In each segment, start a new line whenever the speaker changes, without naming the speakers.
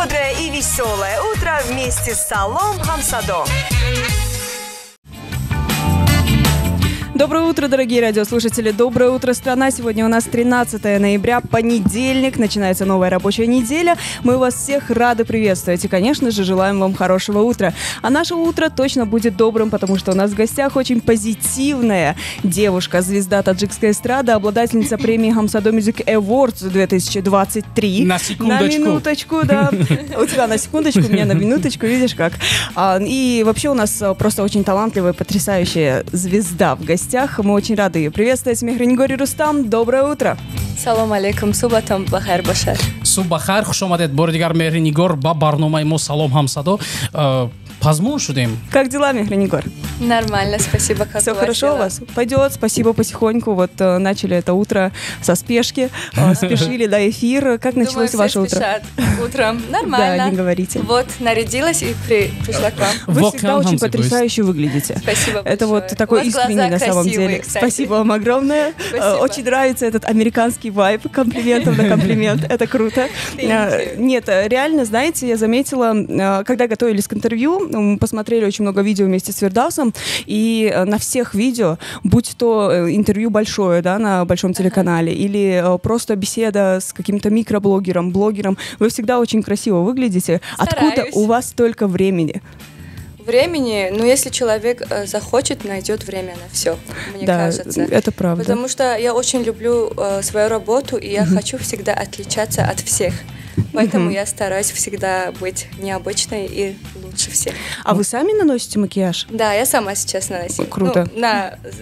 Бодрое и веселое утро вместе с Салом Хамсадо.
Доброе утро, дорогие радиослушатели. Доброе утро, страна. Сегодня у нас 13 ноября, понедельник. Начинается новая рабочая неделя. Мы вас всех рады приветствовать. И, конечно же, желаем вам хорошего утра. А наше утро точно будет добрым, потому что у нас в гостях очень позитивная девушка, звезда таджикской эстрады, обладательница премии Hamsado Music Awards 2023.
На секундочку.
На минуточку, да. У тебя на секундочку, у меня на минуточку, видишь как. И вообще у нас просто очень талантливая, потрясающая звезда в гостях. Мы очень рады ее приветствовать. Меҳринигори Рустам, доброе утро.
Салом алейкум, субҳатон бахайр бошад.
Субҳ бахайр, хуш омадед бори дигар, Меҳринигор, ба барномаи мо «Салом, ҳамсадо». Пазмун шудем.
Как дела, Меҳринигор?
Нормально, спасибо. Как
Все
у вас
хорошо
дела?
У вас? Пойдет, спасибо, потихоньку. Вот начали это утро со спешки, спешили до эфира. Как
Думаю,
началось
все
ваше утро?
Спешат утром. Нормально.
Да, не говорите.
Вот, нарядилась и пришла к вам.
Вы
Воқеан
всегда очень
ҳам зебоист.
Потрясающе выглядите.
Спасибо
Это вот
большое.
такой
У вас глаза
искренний на самом
красивые,
деле.
кстати.
Спасибо вам огромное.
Спасибо.
Очень нравится этот американский вайб, комплиментов на комплимент. Это круто.
Thank you.
Нет, реально, знаете, я заметила, когда готовились к интервью, посмотрели очень много видео вместе с Фирдавсом, и на всех видео, будь то интервью большое, да, на большом телеканале, или просто беседа с каким-то микроблогером, блогером, вы всегда очень красиво выглядите. Откуда
Стараюсь.
У вас столько времени?
Времени, ну, если человек захочет, найдет время на все, мне
Да,
кажется.
Это правда.
Потому что я очень люблю свою работу, и я хочу всегда отличаться от всех. Поэтому я стараюсь всегда быть необычной и лучше всех.
А вы сами наносите макияж?
Да, я сама сейчас наносила.
Круто.
Ну,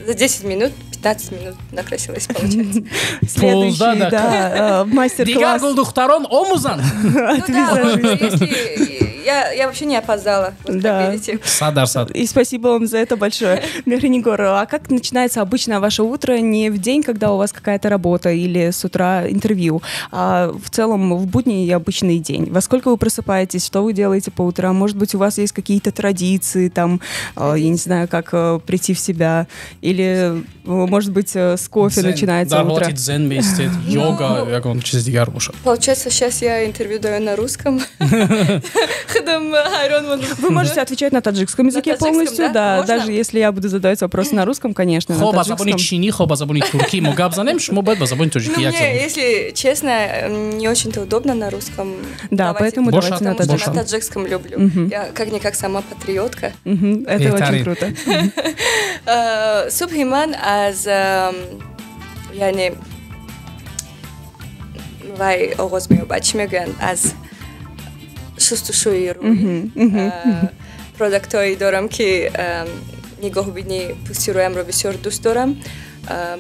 за 10 минут, 15 минут накрасилась, получается.
Следующий,
15
да,
Дигар
мастер-класс
гулдухтарон омӯзанд.
От
Ну да, вот
визажиста.
если я вообще не опоздала, вот как видите.
100%.
И спасибо вам за это большое. Меҳринигор, а как начинается обычно ваше утро? Не в день, когда у вас какая-то работа или с утра интервью, а в целом в будний и обычный день. Во сколько вы просыпаетесь? Что вы делаете по утрам? Может быть, у вас есть какие-то традиции, там, я не знаю, как прийти в себя? Или, может быть, с кофе
Дзен.
Начинается
Дар
утро?
Ҳолати дзен меистед, йога,
Ну,
ягон чизи дигар бошад.
Получается, сейчас я интервью даю на русском. Худам ҳайрон мондам.
Вы можете отвечать на таджикском языке
На таджикском,
полностью,
да?
да,
Можно?
даже если я буду задавать вопросы на русском, конечно, на
Хо ба забони
таджикском.
Чинӣ, хо ба забони туркӣ мо гап занем, шумо бояд ба забони тоҷикӣ
Ну,
як
мне,
забон.
если честно, не очень-то удобно на русском
Да,
давать
поэтому
Бошад,
давайте на
потому что
таджикском.
на таджикском люблю. Я как-никак сама патриотка.
Мгм, это очень
Беҳтарин.
Круто.
Субҳи ман аз яъне вай оғоз меёбад, чӣ мегӯянд, аз шустушӯи рӯй. Продуктҳое дорам, ки нигоҳубини пӯсти рӯямро бисёр дӯст дорам.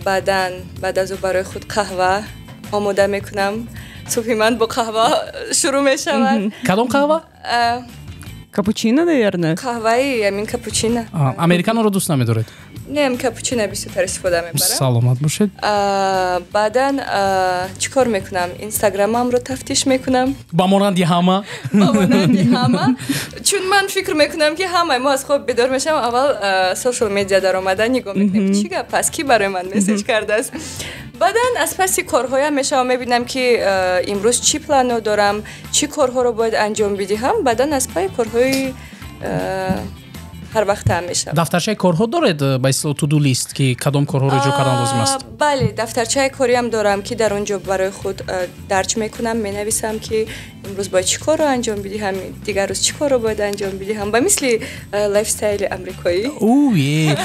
Баъдан баъд аз ӯ барои худ қаҳва омода мекунам. Субҳи ман бо қаҳва шурӯъ мешавад.
Кадом қаҳва?
Капучино, наверное?
Қаҳваи амин капучино.
А, американоро дӯст намедоред?
Не, ам капучино бисёртар истифода мебарам.
Саломат бошед.
Баъдан чӣ кор мекунам? Инстаграмамро тафтиш мекунам.
Ба монанди ҳама.
Ба монанди ҳама, чун ман фикр мекунам, ки ҳамаи мо аз хоб бедор мешавам, аввал social media даромада нигоҳ мекунем, чӣ гап аст, кӣ барои ман месседж кардааст. Баъдан аз паси корҳоям мешавам, мебинам, ки имрӯз чӣ плано дорам, чӣ корҳоро бояд анҷом бидиҳам. Баъдан аз пайи корҳои ҳар вақтаам мешавам.
Дафтарчаи корҳо доред, ба истилоҳ to-do list, ки кадом корҳоро иҷро кардан лозим аст?
Бале, дафтарчаи кориам дорам, ки дар он ҷо барои худ дарҷ мекунам, менависам, ки имрӯз бояд чӣ корро анҷом бидиҳам, дигар рӯз чӣ корро бояд анҷом бидиҳам, ба мисли lifestyle и амрикоӣ.
Уе,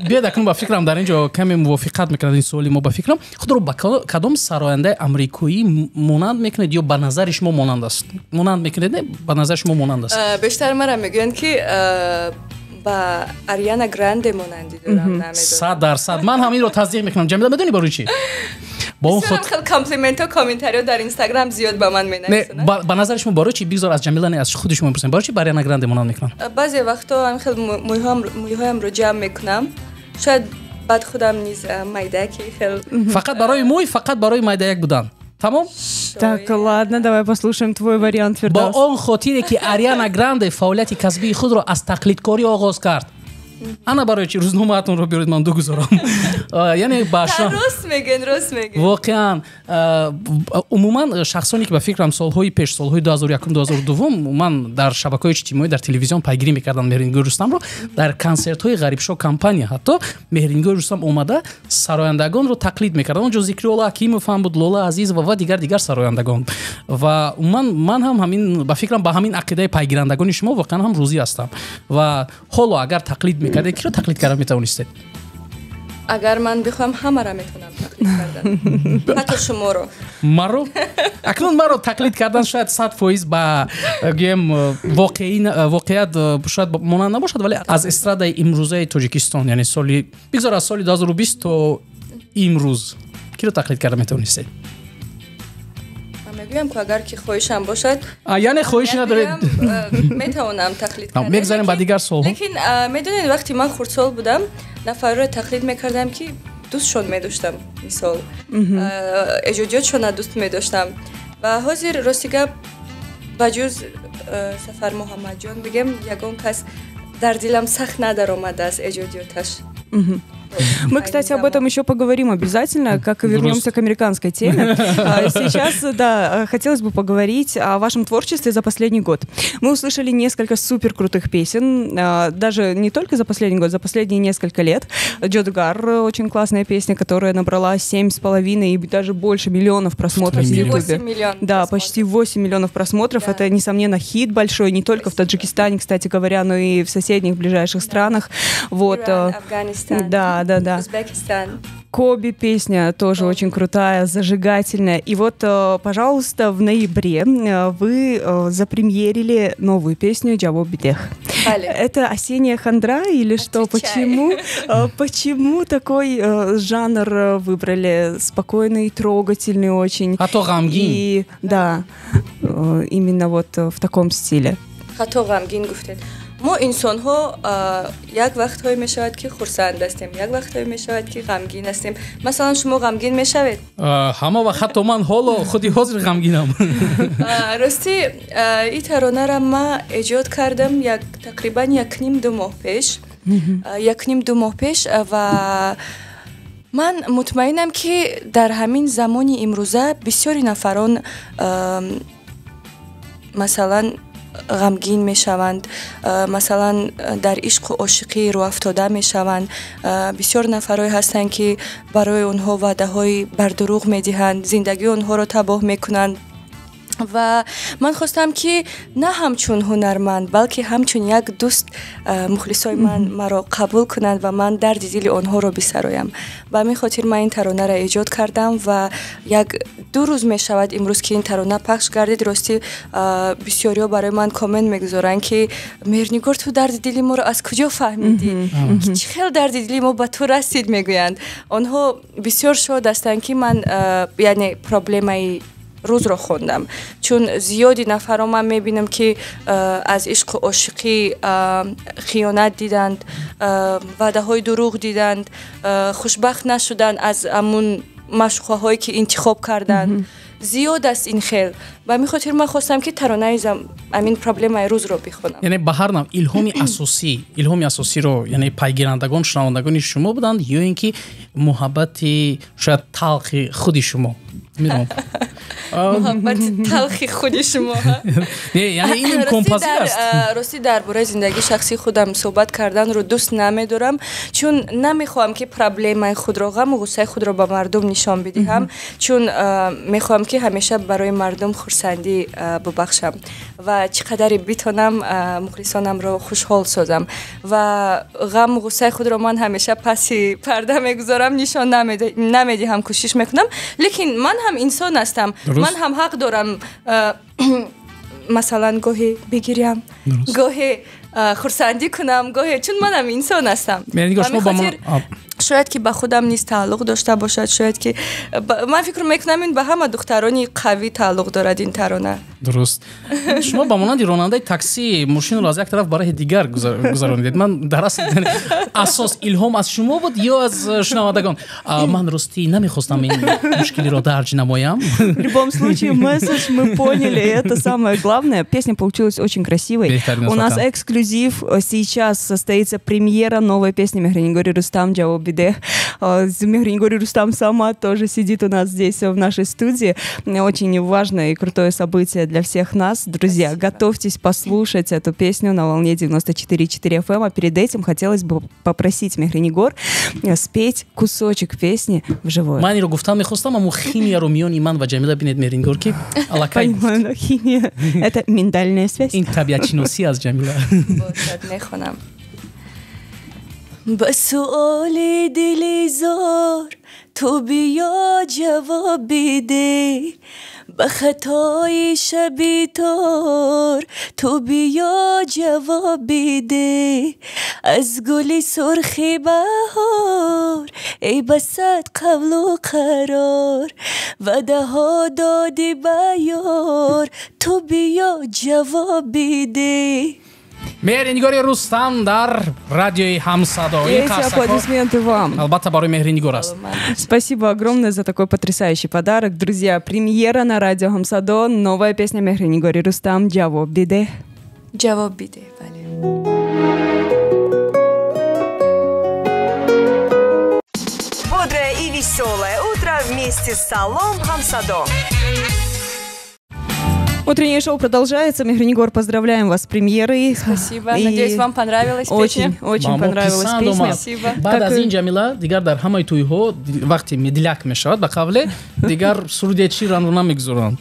биёед, акнун ба фикрам дар ин ҷо каме мувофиқат мекунад ин суоли мо. Ба фикрам, худро ба кадом сарояндаи амрикоӣ монанд мекунед ё ба назари шумо монанд аст? Монанд мекунед, не, ба назари шумо монанд аст?
Бештар мара мегӯянд, ки ба Ариана Гранде монандӣ дорам, намедонам.
100% ман ҳам инро тасдиқ мекунам. Ҷамила, медонӣ барои чӣ? Бо он
Бисёрам
худ
хел комплиментҳо, комментариҳо дар Инстаграм зиёд ба ман
не
менависонанд.
Ба назари шумо барои чӣ? Бигзор аз Ҷамила не, аз худи шумо мепурсем, барои чӣ ба Ариана Гранде монанд мекунанд?
Баъзе вақтҳо ҳам хел мӯйҳоямро ҷамъ мекунам, шояд баъд худам низ майдаки хел.
Фақат барои мӯй, фақат барои майдаяк будан, тамом.
Так, ладно, давай послушаем твой вариант,
Бо
Фирдавс.
он хотире, ки Ариана Гранде фаъолияти касбии худро аз тақлидкорӣ оғоз кард. Ана барои чи рӯзномаатонро биёред, ман дугузорам. Яъне ба
рост мегӯен, рост мегӯен.
Воқеан, умуман шахсоне ки ба фикрам солҳои пеш, солҳои 2001, 2002, умуман дар шабакаҳои иҷтимоӣ, дар телевизион пайгирӣ мекарданд Меҳринигори Рустамро, дар консертҳои Ғарибшо компания ҳатто Меҳринигори Рустам омада сарояндагонро тақлид мекард. Он ҷо Зикриолло Ҳакимов ҳам буд, Лола Азизова ва дигар сарояндагон. Ва умуман ман ҳам ҳамин ба фикрам ба ҳамин ақидаи пайгирандагони шумо воқеан ҳам розӣ ҳастам. Ва ҳоло агар тақлид мекардед, киро тақлид карда метавонистед?
Агар ман бихоҳам, ҳамаро метавонам тақлид кардан, ҳатто шуморо.
Маро? Акнун маро тақлид кардан шояд 100% ба гӯем воқеият шояд монанд набошад, вале аз эстрадаи имрӯзаи Тоҷикистон, яъне соли бигзор аз соли 2020 то имрӯз, киро тақлид карда метавонистед?
Мегӯям ки агар ки хоҳишам бошад,
яъне хоҳиш надоред,
метавонам тақлид кардан.
Мегзарем ба дигар солҳо.
Лекин медонед, вақте ман хурдсол будам, нафарро тақлид мекардам ки дӯстшон медоштам, мисол эҷодиётшонро дӯст медоштам. Ва ҳозир рости гап, ба ҷуз Сафар Муҳаммадҷон бигем, ягон кас дар дилам сахт надаромадааст эҷодиёташ.
Мы, кстати, об этом еще поговорим обязательно, как и вернемся к американской теме. Сейчас, да, хотелось бы поговорить о вашем творчестве за последний год. Мы услышали несколько супер крутых песен, даже не только за последний год, за последние несколько лет. Джодгар, очень классная песня, которая набрала 7,5 и даже больше миллионов просмотров в Ютубе. Да, почти 8 миллионов просмотров. Это, несомненно, хит большой, не только в Таджикистане, кстати говоря, но и в соседних ближайших странах. Вот.
Афганистан.
Да, да, да.
Узбекистан.
Коби песня тоже очень крутая, зажигательная. И вот, пожалуйста, в ноябре вы запремьерили новую песню «Джавоб бидеҳ». Это осенняя хандра или что? Почему? Почему такой жанр выбрали? Спокойный, трогательный очень.
А то ғамгин.
И, да, именно вот в таком стиле.
Ҳатто ғамгин гуфтед. Мо инсонҳо як вақтҳое мешавад ки хурсанд ҳастем, як вақтҳое мешавад ки ғамгин ҳастем. Масалан, шумо ғамгин мешавед?
Ҳама вақт, ҳатто ман ҳоло худи ҳозир ғамгинам.
Ростӣ, ин таронара ман эҷод кардам як тақрибан 1.5-2 моҳ пеш. 1.5-2 моҳ пеш, ва ман мутмаинам ки дар ҳамин замони имрӯза бисёри нафарон масалан ғамгин мешаванд, масалан дар ишқу ошиқӣ рӯафтода мешаванд. Бисёр нафарое ҳастанд ки барои онҳо ваъдаҳои бардурӯғ медиҳанд, зиндагии онҳоро табоҳ мекунанд. Ва ман хостам ки на ҳамчун ҳунарманд, балки ҳамчун як дӯст мухлисои ман маро қабул кунанд ва ман дарди дили онҳоро бисароям. Ба ҳамин хотир ман ин таронаро эҷод кардам ва 1-2 рӯз мешавад имрӯз ки ин тарона пахш гардид. Ростӣ, бисёриҳо барои ман коммент мегузоранд ки Меҳрнигор, ту дарди дили моро аз куҷо фаҳмидӣ? Чӣ хел дарди дили мо ба ту расид? Мегӯянд. Онҳо бисёр шод ҳастанд ки ман яъне проблемаи рӯзро хондам, чун зиёди нафарро ман мебинам ки аз ишқу ошиқӣ хиёнат диданд, ваъдаҳои дурӯғ диданд, хушбахт нашуданд аз ҳамун машқҳое ки интихоб карданд. Зиёд аст ин хел. Ба ҳамин хотир ман хостам ки таронаи ҳамин проблемаи рӯзро бихонам.
Яъне ба ҳар нав илҳоми асосиро яъне пайгирандагон, шунавандагони шумо буданд ё ин ки муҳаббати шояд талхи худи шумо?
Муҳаббати талхи худи шумо.
Не, яъне ин имконпазир аст.
Ростӣ, дар бораи зиндагии шахсии худам суҳбат карданро дӯст намедорам, чун намехоҳам ки проблемаи худро, ғаму ғуссаи худро ба мардум нишон бидиҳам, чун мехоҳам ки ҳамеша барои мардум хурсандӣ бубахшам ва чӣ қадаре битонам мухлисонамро хушҳол созам. Ва ғаму ғуссаи худро ман ҳамеша паси парда мегузорам, нишон намедиҳам, кӯшиш мекунам. Лекин ман ҳам инсон ҳастам, ман ҳам ҳақ дорам масалан гоҳе бигирям, гоҳе хурсандӣ кунам, гоҳе, чун манам инсон ҳастам. Шояд ки ба худам низ тааллуқ дошта бошад, шояд ки ман фикр мекунам, ин ба ҳама духтарони қавӣ тааллуқ дорад ин тарона.
Дуруст, шумо ба монанди ронандаи такси мошинро аз як тараф ба раҳи дигар гузаронидед. Ман дар асл, асос илҳом аз шумо буд ё аз шунавандагон? Ман ростӣ намехостам ин мушкилиро дарҷ намоям.
В любом случае, месседж мы поняли, это самое главное. Песня получилась очень красивой. У нас эксклюзив. Сейчас состоится премьера новой песни Мехринигори Рустам «Ҷавоб бидеҳ». Мехринигори Рустам сама тоже сидит у нас здесь, в нашей студии. Очень важное и крутое событие для всех нас. Друзья, спасибо. Готовьтесь послушать эту песню на волне 94,4 FM. А перед этим хотелось бы попросить Мехринигор спеть кусочек песни вживую.
Ман иро гуфтан мехостам, аммо химияро миёни ман ва Ҷамила бинед, Меҳринигор, ки
аллакай. Понимаю, но химия — это миндальная связь.
Ин табиатшиносӣ аз Ҷамила.
Мехонам. Ба суоли дили зор ту биё ҷавоб бидеҳ, ба хатои шаби тор ту биё ҷавоб бидеҳ, аз гули сурхи баҳор эй ба сад қавлу қарор ваъдаҳо додӣ ба ёр, ту биё ҷавоб бидеҳ.
Меҳринигори Рустам дар радиои Ҳамсадо.
Эти аплодисменты вам.
Албатта, барои Меҳринигор аст.
Спасибо огромное за такой потрясающий подарок. Друзья, премьера на радио Ҳамсадо, новая песня Мехринигори Рустам «Ҷавоб бидеҳ».
Ҷавоб бидеҳ, бале.
Бодрое и веселое утро вместе с Салом Хамсадо.
Утреннее шоу продолжается. Мехринигор, поздравляем вас с премьерой.
Спасибо. И надеюсь, вам понравилась
очень,
песня.
Очень понравилась песня.
Спасибо.
Баъд аз ин, Ҷамила, дигар дар ҳамаи тӯйҳо вақте медляк мешавад, ба қавле дигар суруди Ширанро намегузоранд.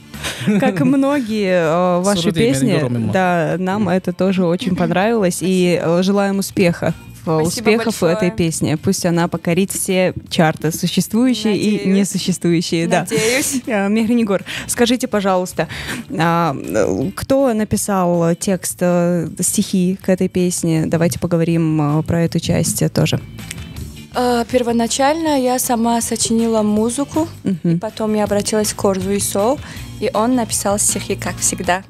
Как и многие ваши песни, да, нам это тоже очень понравилось. И желаем успеха.
Спасибо
успехов
большое.
Этой песне. Пусть она покорит все чарты, существующие.
Надеюсь.
И несуществующие.
Надеюсь.
Да. Мехринигор, скажите, пожалуйста, кто написал текст, стихи к этой песне? Давайте поговорим про эту часть тоже.
Первоначально я сама сочинила музыку, и потом я обратилась к Орзу Исо, и он написал стихи, как всегда.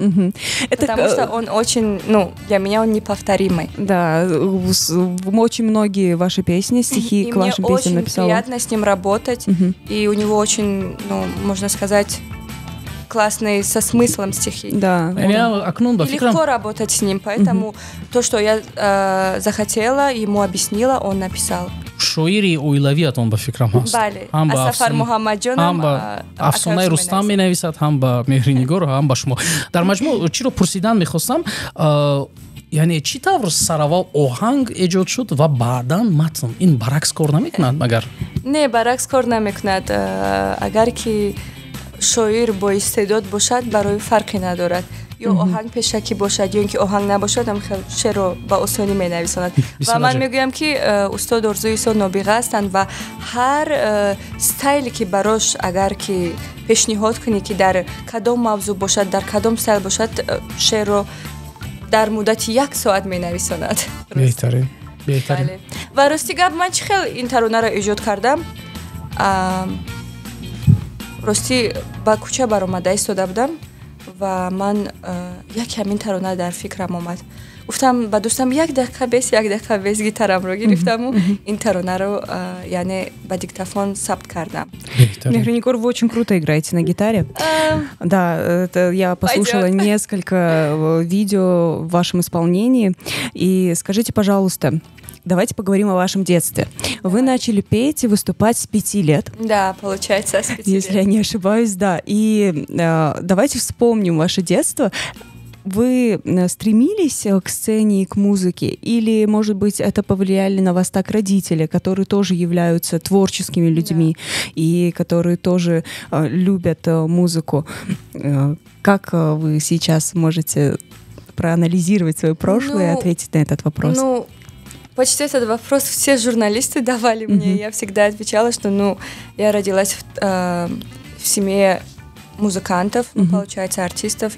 Потому что он очень, ну, для меня он неповторимый.
Да, очень многие ваши песни, стихи
и
к вашим песням написал.
Мне очень приятно с ним работать, и у него очень, ну, можно сказать, классные, со смыслом стихи.
Да.
И легко работать с ним, поэтому то, что я захотела, ему объяснила, он написал.
Шоири оилавиатон ба фикрам ҳаст.
Бале, аз Сафар Муҳаммадҷонам.
Ҳам ба афсонаи Рустам менависад, ҳам ба Меҳринигор, ҳам ба шумо. Дар маҷмӯъ чиро пурсидан мехостам, яъне чӣ тавр сараввал оҳанг эҷод шуд ва баъдан матн? Ин баръакс кор намекунад магар?
Не, баръакс кор намекунад. Агар ки шоир бо истеъдод бошад, барои фарқе надорад. Ё оҳанг пешакӣ бошад, ё ин ки оҳанг набошад, ам шеърро ба осонӣ менависонад. Ва ман мегӯям, ки устод Орзу Исо нобиға ҳастанд ва ҳар стайле ки барош агар ки пешниҳод кунӣ, ки дар кадом мавзӯъ бошад, дар кадом стайл бошад, шеърро дар муддати як соат менависонад.
Беҳтарин, беҳтарин.
Ва рости гап, ман чӣ хел ин таронаро эҷод кардам? Ростӣ ба кӯча баромада истода будам ва ман як ҳамин тарона дар фикрам омад. Гуфтам ба дӯстам: як дақиқа бес, як дақиқа бес. Гитарамро гирифтаму ин таронаро, яъне, ба диктофон сабт кардам.
Мехринигор, вы очень круто играете на гитаре. Да, это я послушала несколько видео в вашем исполнении. И скажите, пожалуйста, давайте поговорим о вашем детстве. Вы начали петь и выступать с 5 лет.
Да, получается, с 5 лет.
Если я не ошибаюсь, да. И давайте вспомним ваше детство. Вы стремились к сцене и к музыке? Или, может быть, это повлияли на вас так родители, которые тоже являются творческими людьми и которые тоже любят музыку? Как вы сейчас можете проанализировать свое прошлое и ответить на этот вопрос?
Ну, почти этот вопрос все журналисты давали мне. Я всегда отвечала, что, ну, я родилась в семье музыкантов, ну, получается, артистов,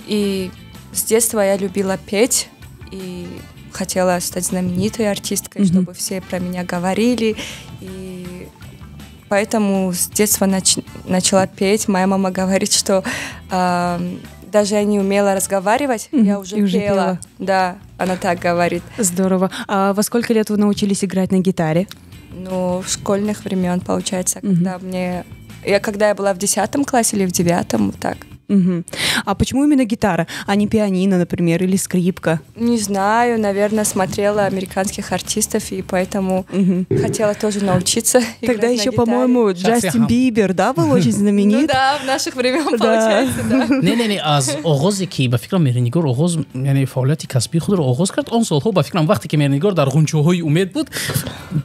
и с детства я любила петь и хотела стать знаменитой артисткой, чтобы все про меня говорили. И поэтому с детства начала петь. Моя мама говорит, что даже я не умела разговаривать, я уже пела. Да, она так говорит.
Здорово. А во сколько лет вы научились играть на гитаре?
Ну, в школьных времен, получается, когда мне... Когда я была в 10 классе или в 9, вот так.
А почему именно гитара, а не пианино, например, или скрипка?
Не знаю, наверное, смотрела американских артистов и поэтому хотела тоже научиться.
Тогда еще, по-моему, Джастин Бибер, да, был очень знаменит?
Ну да, в наших времен, получается, да.
Не, аз оғозе ки ба фикрам Меҳринигор оғоз, яъне фаъолияти касбии худро оғоз кард, он солҳо ба фикрам вақте ки Меҳринигор дар ғунчаҳои умед буд,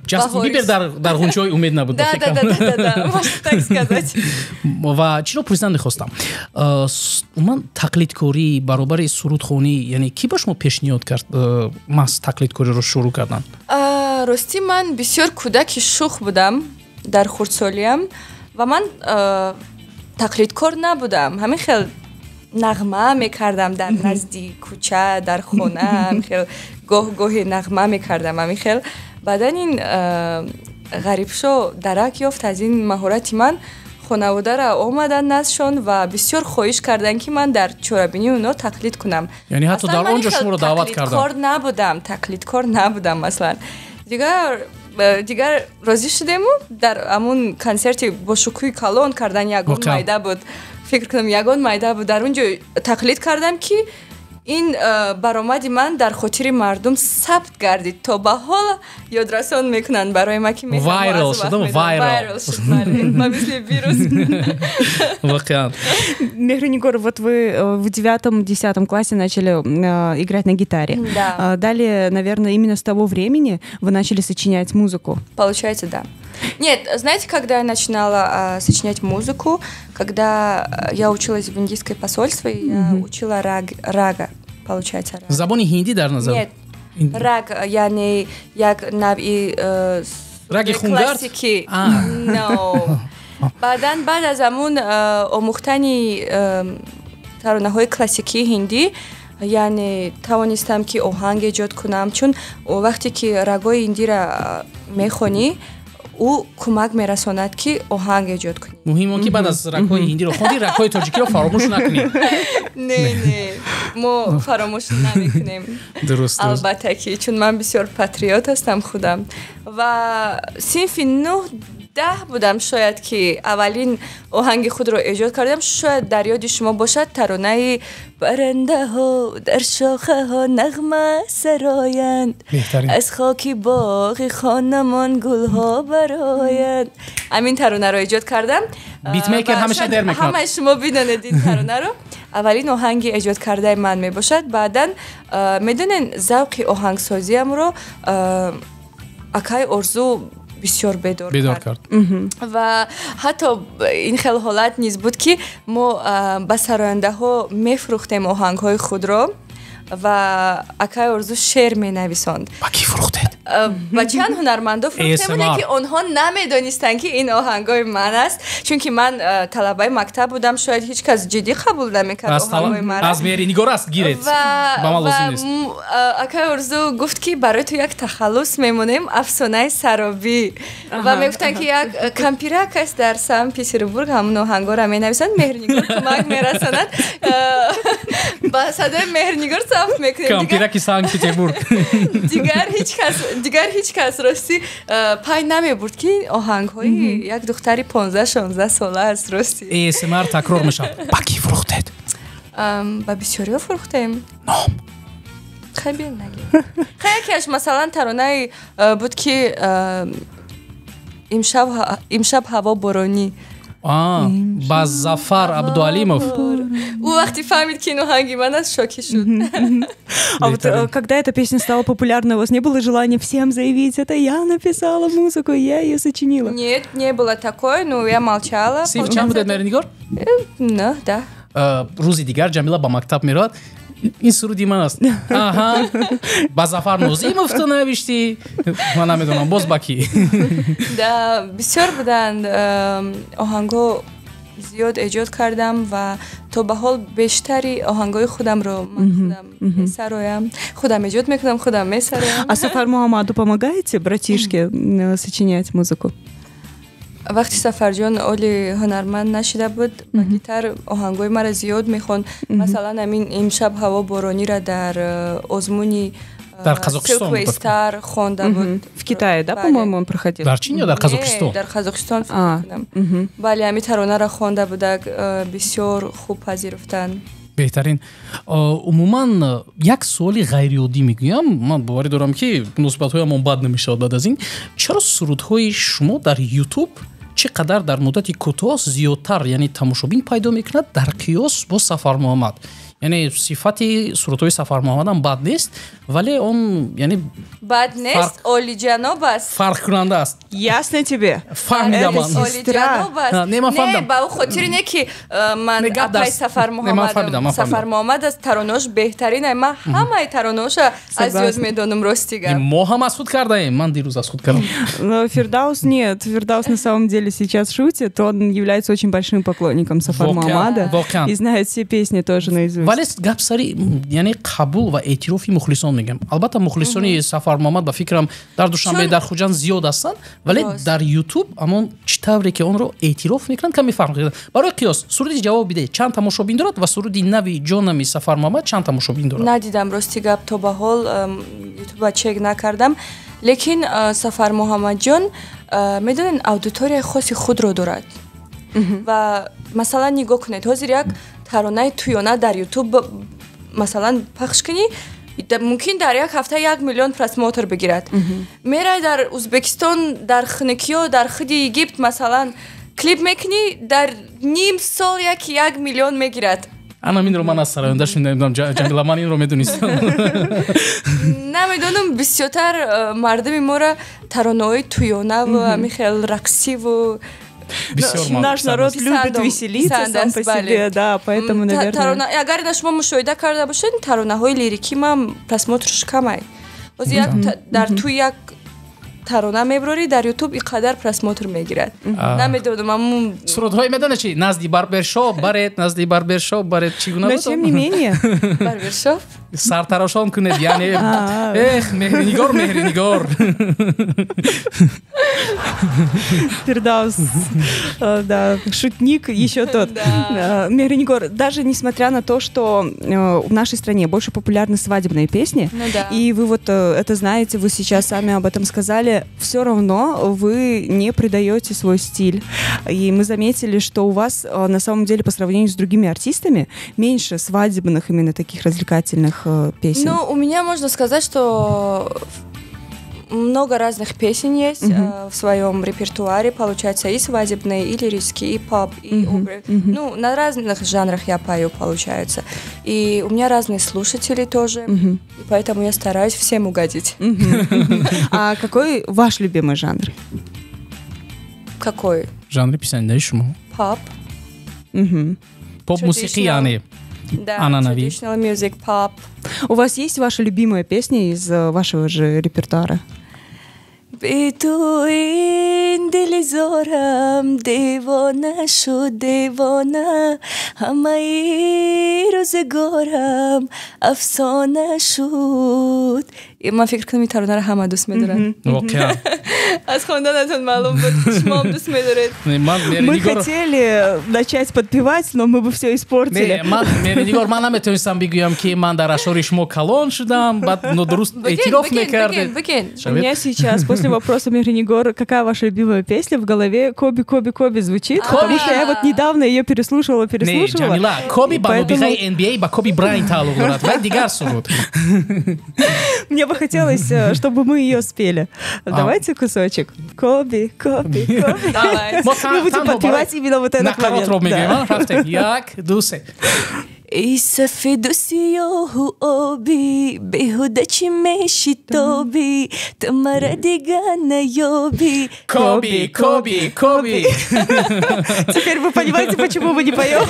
Ҷастин Бибер дар ғунчаҳои умед набуд.
Да, да, да, да, можно так сказать.
Ва чиро пурсидан мехостам? Умуман тақлидкорӣ баробари сурудхонӣ, яъне кӣ ба шумо пешниҳод кард маҳз тақлидкориро шурӯъ кардан?
Ростӣ, ман бисёр кӯдаки шух будам дар хурдсолиям ва ман тақлидкор набудам. Ҳамин хел нағма мекардам дар назди кӯча, дар хона, ҳамин хел гоҳ-гоҳе нағма мекардам, ҳамин хел. Баъдан ин Ғарибшо дарак ёфт аз ин маҳорати ман. Хонаводаро омадан наздшон ва бисёр хоҳиш карданд, ки ман дар чорабинии оно тақлид кунам.
Яъне ҳатто дар он ҷо шуморо даъват карданд?
Тақлидкор набудам, тақлидкор набудам аслан. Дигар розӣ шудему дар ҳамун консерти бо шукӯҳи калон кардан, ягон майда буд, фикр кунам, ягон майда буд, дар он ҷо тақлид кардам, ки ин баромади ман дар хотири мардум сабт гардид, то ба ҳол ёдрасон мекунанд барои ма, ки
viral шуд,
viral шуд, ма мисли вирус.
Воқеан.
Меҳринигор, вот вы в 9-10 классе начали играть на гитаре.
Да.
Далее, наверное, именно с того времени вы начали сочинять музыку.
Получается, да. Нет, знаете, когда я начинала сочинять музыку, когда я училась в индийское посольство, я учила рага, получается. Рага.
Забони ҳиндӣ дар назар?
Нет, раг, яъне як навъи
раги хунгард?
Классики. No. Баъдан, баъд аз ҳамун омӯхтани таронаҳои классикии ҳиндӣ, яъне тавонистам, ки оҳанг эҷод кунам, чун вақте ки рагои ҳиндира мехонӣ, ӯ кӯмак мерасонад, ки оҳанг эҷод кунӣ.
Муҳим он ки баъд аз рагҳои ҳиндиро хонди, рагҳои тоҷикиро фаромӯш накунӣ.
Не, не, мо фаромӯш намекунем.
Дуруст.
Албатта ки, чун ман бисёр патриот ҳастам худам. Ва синфи 9-10 будам шояд, ки аввалин оҳанги худро эҷод кардам. Шояд дар ёди шумо бошад таронаи «Паррандаҳо дар шохаҳо нағма сароянд, аз хоки боғи хонамон гулҳо бароянд». Ҳамин таронаро эҷод кардам.
Битмейкер ҳамеша дер мекунад.
Ҳамаи шумо бидонед ин таронаро. Аввалин оҳанги эҷод кардаи ман мебошад. Баъдан, медонед, завқи оҳангсозиамро акай Орзу бисёр бедор кард. Ва ҳатто ин хел ҳолат низ буд, ки мо ба сарояндаҳо мефурӯхтем оҳангҳои худро ва акай Орзу шеър менависонд.
Ба кӣ фурӯхтед?
Ба чанд ҳунармандо фурӯхтем, ки онҳо намедонистанд, ки ин оҳангҳои ман аст, чунки ман талабаи мактаб будам, шояд ҳеҷ кас ҷиддӣ қабул намекард оҳангҳои маро.
Аз Меҳринигор аст, гиред, ба ман лозим нест.
Акай Орзу гуфт, ки барои ту як тахаллус мемонем, Афсонаи Саробӣ. Ва мегуфтанд, ки як кампирак аст дар Санкт Петербург, ҳамун оҳангҳоро менависанд, Меҳринигор кӯмак мерасонад, ба садои Меҳринигор сабт мекунем.
Кампираки Санкт Петербург.
Дигар ҳеҷ кас ростӣ пай намебурд, ки оҳангҳои як духтари 15-16 сола аст ростӣ.
ASMR такрор мешавад. Ба кӣ фурӯхтед?
Ба бисёриҳо фурӯхтем.
Ном?
Хай, бел нагем. Хай, якеаш масалан таронае буд, ки «Имшаб ҳаво боронӣ».
Ба Зафар Абдуалимов.
Ӯ вақте фаҳмид, ки ин оҳанги ман аст, шокӣ шуд.
А вот когда эта песня стала популярной, у вас не было желания всем заявить: это я написала музыку, я ее сочинила?
Нет, не было такое, но я молчала.
Синф чанд будед, Меҳринигор?
Ну, да.
Рӯзи дигар Ҷамила ба мактаб меравад: «Ин суруди ман аст». «Аҳа, ба Зафар Нозимов ту навиштӣ?» «Ман намедонам, боз ба кӣ?»
Да, бисёр буданд оҳангҳо. Зиёд эҷод кардам ва то ба ҳол бештари оҳангҳои худамро ман худам месароям, худам эҷод мекунам, худам месароям.
А Сафар Муҳаммаду помогаете, братишке, сочинять музыку?
Вақти Сафарҷон оли ҳунарманд нашида буд, ба гитар оҳангҳои маро зиёд мехонд. Масалан, ҳамин «Имшаб ҳаво боронира» дар озмуни
Дар Қазоқистон.
Silkway Star хонда буд.
В Китае, да, по-моему, он проходил?
Дар Чин ё дар Қазоқистон?
Дар Қазоқистон, фикр кунам. Бале, ҳамин таронаро хонда будак, бисёр хуб пазируфтанд.
Беҳтарин. Умуман, як суоли ғайриоддӣ мегӯям, ман боварӣ дорам, ки муносибатҳоямон бад намешавад баъд аз ин. Чаро сурудҳои шумо дар Ютуб чӣ қадар дар муддати кӯтоҳ зиёдтар, яъне тамошобин пайдо мекунад дар қиёс бо Сафар Муҳаммад? Яъне сифати сурудҳои Сафар Муҳаммадам бад нест, вале он, яъне
Бад нест, олиҷаноб аст.
Фарқкунанда аст.
Ясно тебе?
Фаҳмидам ман.
Олиҷаноб аст.
Не, ман фаҳмидам.
Не, ба ӯ хотири не, ки ман апай Сафар Муҳаммадам. Сафар Муҳаммад аз таронаош беҳтарин. Ман ҳамаи таронаоша аз ёд медонам, рости гап.
Мо ҳам аз худ кардаем, ман дирӯз аз худ кардам.
Фирдаус нет, Фирдаус на самом деле сейчас шутит, он является очень большим поклонником Сафар Муҳаммада и знает все песни тоже наизусть.
Вале гап сари, яъне, қабул ва эътирофи мухлисон мегӯям. Албатта, мухлисони Сафар Муҳаммад, ба фикрам, дар Душанбе, дар Хуҷанд зиёд ҳастанд, вале дар Ютуб ҳамон чӣ тавре ки онро эътироф мекунанд, каме фарқ мекунад. Барои қиёс, суруди «Ҷавоб бидеҳ» чанд тамошобин дорад ва суруди нави «Ҷонами» Сафар Муҳаммад чанд тамошобин дорад?
Надидам, рости гап, то ба ҳол Ютуба чек накардам, лекин Сафар Муҳаммадҷон, медонед, аудиторияи хоси худро дорад. Ва масалан, нигоҳ кунед, ҳозир як таронаи тӯёна дар Ютуб, масалан, пахш кунӣ, мумкин дар як ҳафта 1 миллион просмотр бигирад. Мерай дар Узбекистон, дар хунукиё, дар худи Египт, масалан, клип мекунӣ, дар ним сол як миллион мегирад.
Ана инро ман аз сароянда шунидам, Ҷамила, ман инро медонистам.
Намедонам, бисёртар мардуми моро таронаҳои тӯёнаву ҳамин хел рақсиву
Наш народ любит веселиться сам по себе, да, поэтому, наверное.
Агар ина шумо мушоҳида карда бошед, таронаҳои лирикӣ ман просмотрш камай. Ҳозир як дар тӯй як тарона меброрӣ, дар Ютуб ин қадар просмотр мегирад. Намедонам, амун
Сурудҳои, медонед чи, назди барбершоп баред, назди барбершоп баред, чӣ гуна?
Но тем не менее.
Барбершоп?
Сартарошон кунед, яъне. Эх, Меҳринигор, Меҳринигор.
Фирдаус, да, шутник еще тот. Меҳринигор, даже несмотря на то, что в нашей стране больше популярны свадебные песни,
ну да,
и вы вот это знаете, вы сейчас сами об этом сказали, все равно вы не предаете свой стиль. И мы заметили, что у вас на самом деле по сравнению с другими артистами меньше свадебных, именно таких развлекательных песен.
Ну, у меня, можно сказать, что много разных песен есть в своем репертуаре, получается, и свадебные, и лирические, и поп, и ну, на разных жанрах я пою, получается. И у меня разные слушатели тоже, и поэтому я стараюсь всем угодить.
А какой ваш любимый жанр?
Какой?
Жанри писандаи шумо?
Поп.
Поп мусиқӣ, яъне.
Да, traditional music, pop.
У вас есть ваша любимая песня из вашего же репертуара?
Бе ту ин дили зорам девона шуд, девона, ҳамаи рӯзгорам афсона шуд. Ман фикр кунам, ин таронаро ҳама дӯст медоранд.
Воқеан.
Аз хонданатон маълум буд, шумоам дӯст медоред.
Мы хотели начать подпевать, но мы бы все испортили.
Ман, Меҳринигор, ман наметавонистам бигӯям, ки ман дар ашъори шумо калон шудам, баъд нодуруст эътироф мекардед.
У меня сейчас после вопроса Меҳринигор, какая ваша любимая песня, в голове «Коби, Коби, Коби» звучит, потому что я вот недавно ее переслушивала, переслушивала.
Ҷамила, Коби ба мубиғаи NBA, ба Коби Брайант тааллуқ дорад ва дигар суруд.
Мне бы хотелось, чтобы мы ее спели. Давайте кусочек. Коби, Коби, Коби. Мы будем подпевать именно вот этот момент.
Як, ду, се.
Эй сафеду сиёҳу обӣ, беҳуда чӣ мешитобӣ, ту мара дига наёбӣ.
Коби, Коби, Коби.
Теперь вы понимаете, почему мы не поем?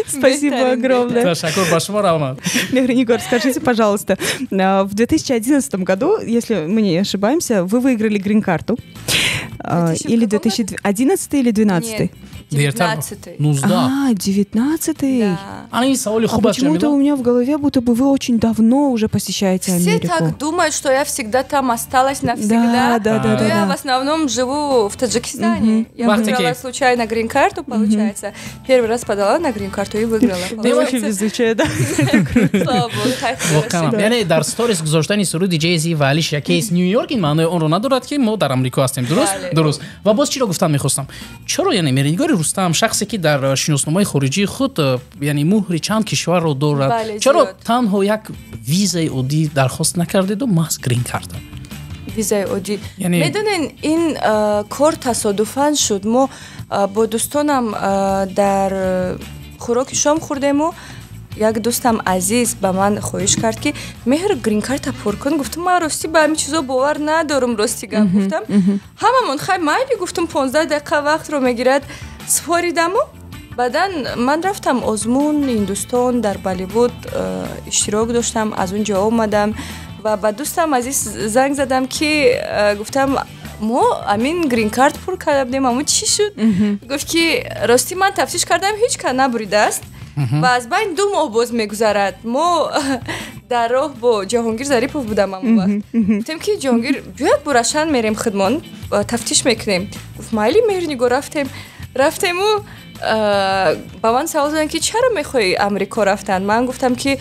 Спасибо огромное.
Ташаккур ба шумо, раҳмат.
Меҳринигор, скажите, пожалуйста, в 2011 году, если мы не ошибаемся, вы выиграли грин-карту. Или 2011 или 2012?
19-й.
19.
А, 19-й?
Да.
А почему-то у меня в голове, будто бы вы очень давно уже посещаете Америку.
Все так думают, что я всегда там осталась навсегда.
Да.
Я в основном живу в Таджикистане. Я выиграла случайно грин-карту, получается. Первый раз подала на грин-карту и выиграла.
Ты очень везучая, да?
Слава богу.
Яъне дар сторис гузоштани суруди Jay-Z ва Алишия Кейс Нью-Йорк ин маънои онро надорад, ки мо дар Амрико ҳастем. Дуруст? Дуруст. Ва боз чиро гуфтан мехостам? Чаро, яъне, Меҳринигори Рустам, шахсе ки дар шиносномаи хориҷии худ, яъне, муҳри чанд кишварро дорад, чаро танҳо як визаи оддӣ дархост накардеду маҳз грин-карта?
Визаи оддӣ, медонен, ин кор тасодуфан шуд. Мо бо дӯстонам дар хӯроки шом хӯрдему як дӯстам азиз ба ман хоҳиш кард, ки Меҳр, грин-карта пур кун. Гуфтам, ман ростӣ ба ҳамин чизо бовар надорам, рости гап гуфтам. Ҳамамон хай, майли, гуфтам, 15 дақиқа вақтро мегирад. Супоридаму баъдан ман рафтам озмун Ҳиндустон, дар Болливуд иштирок доштам, аз он ҷо омадам ва ба дӯстам азиз занг задам, ки гуфтам, мо амин грин-карт пур карда будем, амо чӣ шуд? Гуфт, ки ростӣ ман тафтиш кардам, ҳеҷ кас набуридааст ва аз байн 2 моҳ боз мегузарад. Мо дар роҳ бо Ҷаҳонгир Зарипов будам ҳамон вақт. Гуфтем, ки Ҷаҳонгир, биёяд Бурашан мерем, худмон тафтиш мекунем. Гуфт, майли, Меҳрнигор. Рафтему ба ман савол доданд, ки чаро мехоҳӣ Амрико рафтан? Ман гуфтам, ки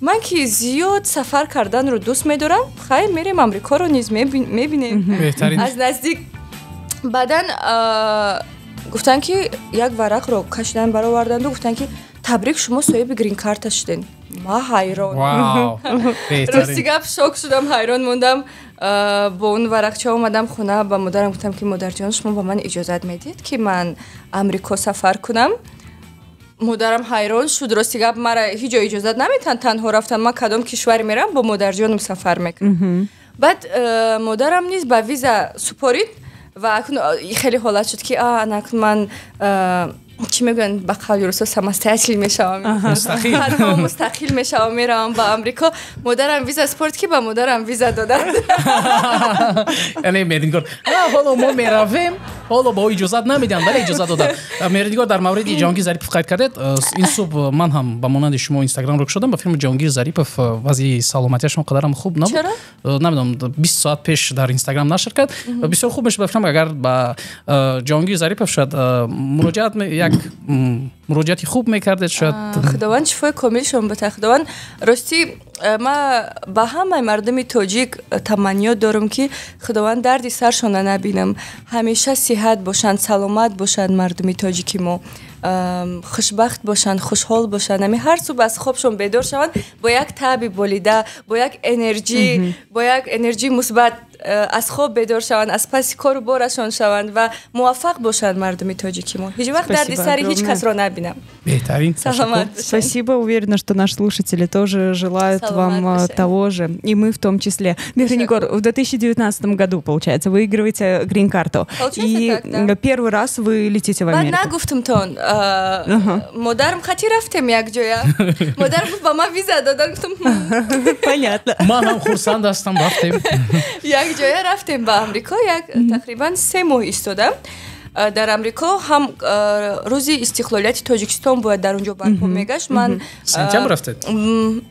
ман ки зиёд сафар карданро дӯст медорам, хайр, мерем, Амрикоро низ мебинем аз наздик. Баъдан гуфтанд, ки як варақро кашидан бароварданду гуфтанд, ки табрик, шумо соҳиби грин-карта шудед. Ма ҳайрон, рости гап, шок шудам, ҳайрон мондам. Бо он варақча омадам хона, ба модарам гуфтам, ки модарҷон, шумо ба ман иҷозат медиҳед, ки ман Амрико сафар кунам? Модарам ҳайрон шуд. Рости гап, мара ҳеҷ ҷо иҷозат наметиҳанд танҳо рафтан. Ман кадом кишваре мерам, бо модарҷонам сафар мекунам. Баъд модарам низ ба виза супорид ва акнун хеле ҳолат шуд, ки анакун ман, чӣ мегӯянд, ба қавли русо, самостоятель мешавам, мустақил мешавам, меравам ба Амрико. Модарам виза супорд, ки ба модарам виза доданд.
Яъне Меҳринигор, ҳоло мо меравем, ҳоло ба ӯ иҷозат намедиҳанд, вале иҷозат доданд. Меҳринигор, дар мавриди Ҷаҳонгир Зарипов қайд кардед. Ин субҳ ман ҳам ба монанди шумо Инстаграмро кушодам, ба филми Ҷаҳонгир Зарипов вазъи саломатиашон қадарам хуб набуд, намедонам, 20 соат пеш дар Инстаграм нашр кард. Бисёр хуб мешуд, ба фикрам, агар ба Ҷаҳонгир Зарипов шояд муроҷиат, як муроҷиати хуб мекардед шояд.
Худованд шифои комилшон бата, Худованд. Ростӣ, ма ба ҳамаи мардуми тоҷик таманниёт дорам, ки Худованд дарди саршона набинам, ҳамеша сиҳат бошанд, саломат бошанд, мардуми тоҷики мо хушбахт бошанд, хушҳол бошанд, ами ҳар субҳ аз хобшон бедор шаванд бо як таъби болида, бо як энерҷии мусбат аз хоб бедор шаванд, аз паси кору борашон шаванд ва муваффақ бошанд мардуми тоҷики мо. Ҳеҷ вақт дарди сари ҳеҷ касро набинам.
Беҳтарин.
Саломат.
Спасибо. Уверена, что наши слушатели тоже желают вам того же, и мы в том числе. Мехринигор, в 2019 году, получается, выигрываете грин-карту. И
так, да.
Первый раз вы летите в Америку.
Баъд нагуфтумтон. Модарам хати рафтем якҷоя. Модарам гуфт, ба ман виза додан. Гуфтам,
Понятно.
Ман ҳам хурсанд ҳастам, рафтем.
Якҷоя рафтем ба Амрико, як тақрибан 3 моҳ истодам дар Амрико. Ҳам рӯзи истиқлолияти Тоҷикистон бояд дар он ҷо барпо мегашт. Ман
Сентябр рафтед?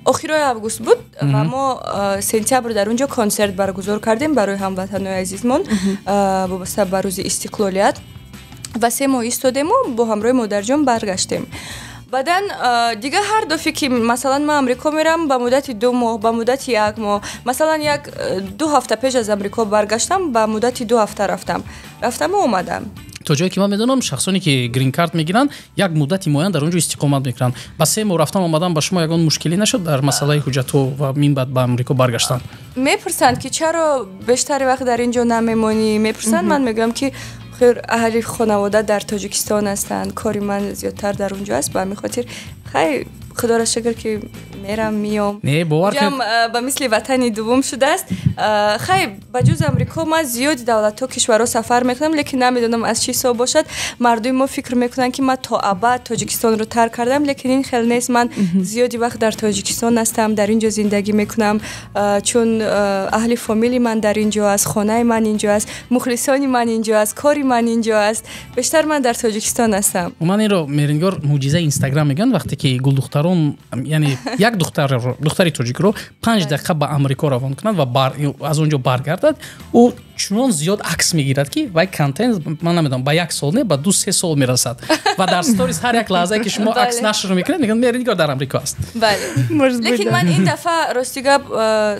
Охирои август буд ва мо сентябр дар он ҷо консерт баргузор кардем барои ҳамватанои азизмон вобаста ба рӯзи истиқлолият ва 3 моҳ истодему бо ҳамроҳи модарҷон баргаштем. Баъдан дигар ҳар дафъе, ки масалан ман Амрико мерам, ба муддати 2 моҳ, ба муддати як моҳ, масалан як 2 ҳафта пеш аз Амрико баргаштам, ба муддати 2 ҳафта рафтам, рафтаму омадам.
То ҷое ки ман медонам, шахсоне ки грин-карт мегиранд, як муддати муайян дар он ҷо истиқомат мекунанд. Ба 3 моҳ рафтан омадан ба шумо ягон мушкилӣ нашуд дар масъалаи ҳуҷҷатҳо ва мин баъд ба Амрико баргаштан?
Мепурсанд, ки чаро бештари вақт дар ин ҷо намемонӣ, мепурсанд. Ман мегӯям, ки хир, аҳли хонавода дар Тоҷикистон ҳастанд, кори ман зиёдтар дар он ҷо аст. Ба ҳамин хотир, хай, Худоро шукр, ки Мерам, миём.
Не, бовар
Ҷам ба мисли ватани дуввум шудааст. Хай, ба ҷуз Амрико ман зиёди давлатҳо, кишварҳо сафар мекунам, лекин намедонам, аз чӣ ҳисоб бошад, мардуми мо фикр мекунанд, ки ман то абад Тоҷикистонро тарк кардам, лекин ин хел нест. Ман зиёди вақт дар Тоҷикистон ҳастам, дар ин ҷо зиндагӣ мекунам, чун аҳли фомили ман дар ин ҷо аст, хонаи ман ин ҷо аст, мухлисони ман ин ҷо аст, кори ман ин ҷо аст. Бештар ман дар Тоҷикистон ҳастам.
Ман инро, Меҳринигор, мӯъҷизаи Инстаграм мегӯянд. Вақте ки гулдухтарон, яъне як духтари тоҷикро 5 дақиқа ба Амрико равон кунанд ва аз он ҷо баргардад, ӯ чунон зиёд акс мегирад, ки вай контент, ман намедонам, ба як сол не, ба 2-3 сол мерасад. Ва дар сторис ҳар як лаҳзае ки шумо акс нашр мекунед, мегӯянд, Меҳринигор дар Амрико аст.
Бале, лекин ман ин дафъа, рости гап,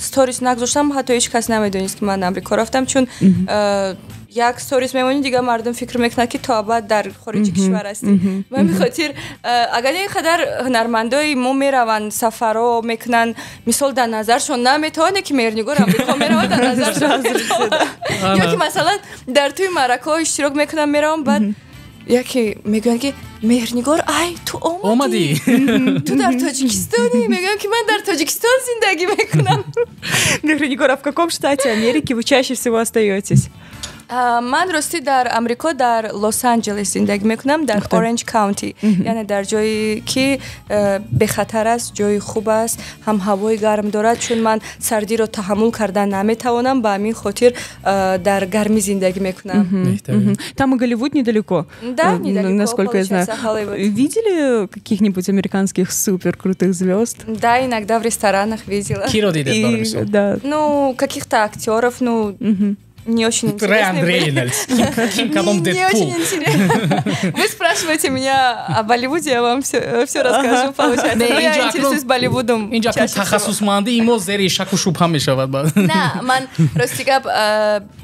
сторис нагузоштам, ҳатто ҳеҷ кас намедонист, ки ман Амрико рафтам, чун як сторис мемонӣ, дигар мардум фикр мекунад, ки то абад дар хориҷи кишвар ҳастӣ. Ба ҳамин хотир, агар ин қадар ҳунармандои мо мераванд, сафарҳо мекунанд, мисол, дар назаршон наметавоне, ки Меҳрнигор Амрико меравад, дар назаршон. Ё ки масалан дар тӯи маъракаҳо иштирок мекунам, меравам, баъд яке мегӯянд, ки Меҳрнигор, ай, ту омадӣ, ту дар Тоҷикистонӣ? Мегӯям, ки ман дар Тоҷикистон зиндагӣ мекунам.
Меҳрнигор, а в каком штате Америки вы чаще всего остаетесь?
Ман ростӣ дар Амрико, дар Лос-Анҷелес зиндагӣ мекунам, дар Оранж Каунти, яъне дар ҷое ки бехатар аст, ҷои хуб аст, ҳам ҳавои гарм дорад, чун ман сардиро таҳаммул кардан наметавонам, ба ҳамин хотир дар гармӣ зиндагӣ мекунам.
Там и Голливуд недалеко.
Да, недалеко.
Насколько я знаю. Видели каких-нибудь американских супер крутых звезд?
Да, иногда в ресторанах видела.
Киро дидед?
Да.
Ну, каких-то актеров, ну, не очень интересно.
Райан Рейнольдс. Ким кадом.
Не очень интересно. Вы спрашиваете меня о Болливуде, я вам все расскажу, получается. Но я интересуюсь Болливудом.
Инҷа тахассусмандии мо зери шаку шубҳа мешавад.
На, ман рости гап,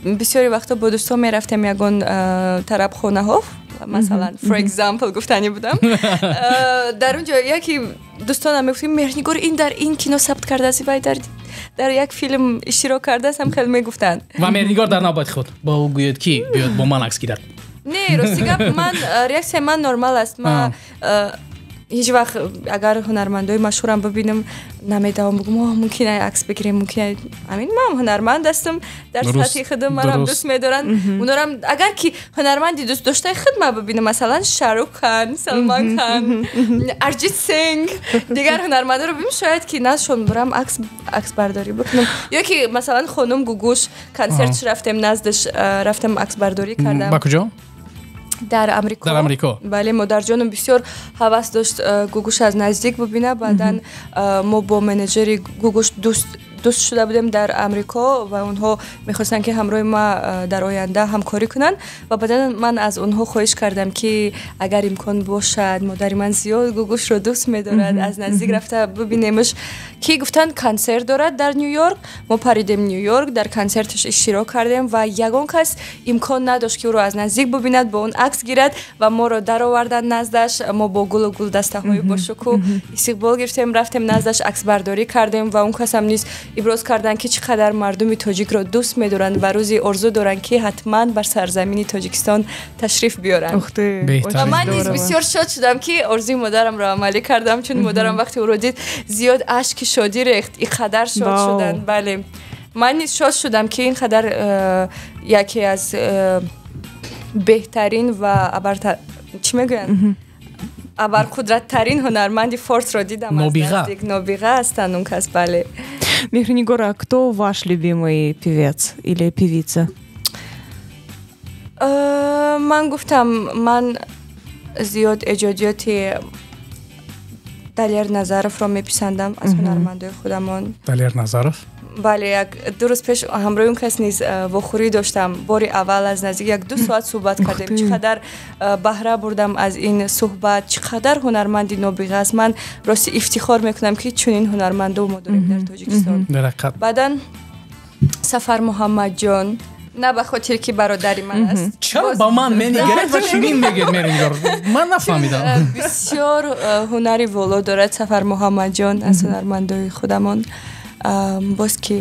бисёри вақтҳо бо дӯстон мерафтем ягон тарабхонаҳо, масалан, for example гуфтанӣ будам, дар он ҷо яке дӯстонам мегуфт: «Меҳрнигор ин дар ин кино сабт кардааст, вай дар як филм иштирок кардааст», ҳам хеле мегуфтанд.
Ва Меҳрнигор дар навбати худ ба ӯ гӯяд, ки биёд бо ман акс гирад.
Не, рости гап, ман реаксияи ман нормал аст. Ма ҳеҷ вақт, агар ҳунармандои машҳурам бибинам, намедавам бигӯм: «Мумкин ай акс бигирем, мумкин ай?» Амин, ман ҳунарманд ҳастам дар сатҳи худам, марам дӯст медоранд онорам. Агар ки ҳунарманди дӯстдоштаи худ ма бибинам, масалан, Шаҳрух Хан, Салман Хан, Арҷит Синг, дигар ҳунармандоро бибинам, шояд ки наздшон бурам, аксбардорӣ бикунам. Ё ки масалан хонум Гугуш консертш рафтем, наздаш рафтам, аксбардорӣ кардам.
Ба куҷо?
Дар Амрико.
Дар Амрико.
Бале, модарҷонам бисёр ҳавас дошт Гугуш аз наздик бибина. Баъдан мо бо менеҷери Гугуш дӯст шуда будем дар Амрико ва онҳо мехостанд, ки ҳамроҳи ма дар оянда ҳамкорӣ кунанд. Ва баъдан ман аз онҳо хоҳиш кардам, ки агар имкон бошад, модари ман зиёд Гугушро дӯст медорад, аз наздик рафта бибинемш. Ки гуфтанд, консерт дорад дар Ню Йорк. Мо паридем Ню Йорк, дар консерташ иштирок кардем ва ягон кас имкон надошт, ки ӯро аз наздик бибинад, бо он акс гирад. Ва моро дароварданд наздаш, мо бо гулу гулдастаҳои бошукӯҳ истиқбол гирифтем, рафтем наздаш, аксбардорӣ кардем. Ва он касам низ иброз карданд, ки чӣ қадар мардуми тоҷикро дӯст медоранд ва рӯзи орзу доранд, ки ҳатман бар сарзамини Тоҷикистон ташриф биёранд. Ва ман низ бисёр шод шудам, ки орзуи модарамро амалӣ кардам, чун модарам вақте ӯро дид, зиёд ашки шодӣ рехт, ин қадар шод шуданд. Бале, ман низ шод шудам, ки ин қадар яке аз беҳтарин ва чӣ мегӯянд, абарқудраттарин ҳунарманди форсро дидам. Нобиға ҳастанд он кас, бале.
Мехринигора, а кто ваш любимый певец или певица?
Ман гуфтам, ман зиёд эҷодиёти Далер Назаровро меписандам аз ҳунармандои худамон.
Далер Назаров.
Бале, як ду рӯз пеш ҳамроҳи он кас низ вохӯрӣ доштам, бори аввал аз наздик як ду соат суҳбат кардем. Чӣ қадар баҳра бурдам аз ин суҳбат, чӣ қадар ҳунарманди нобиға аст. Ман рости ифтихор мекунам, ки чунин ҳунармандо мо дорем дар Тоҷикистон. Баъдан Сафар Муҳаммадҷон, на ба хотир ки бародари ман аст.
Чаро ба ман менигаред ва чунин мегӯед, Меҳринигор? Ман нафаҳмидам.
Бисёр ҳунари воло дорад Сафар Муҳаммадҷон, аз ҳунармандои худамон. Боз ки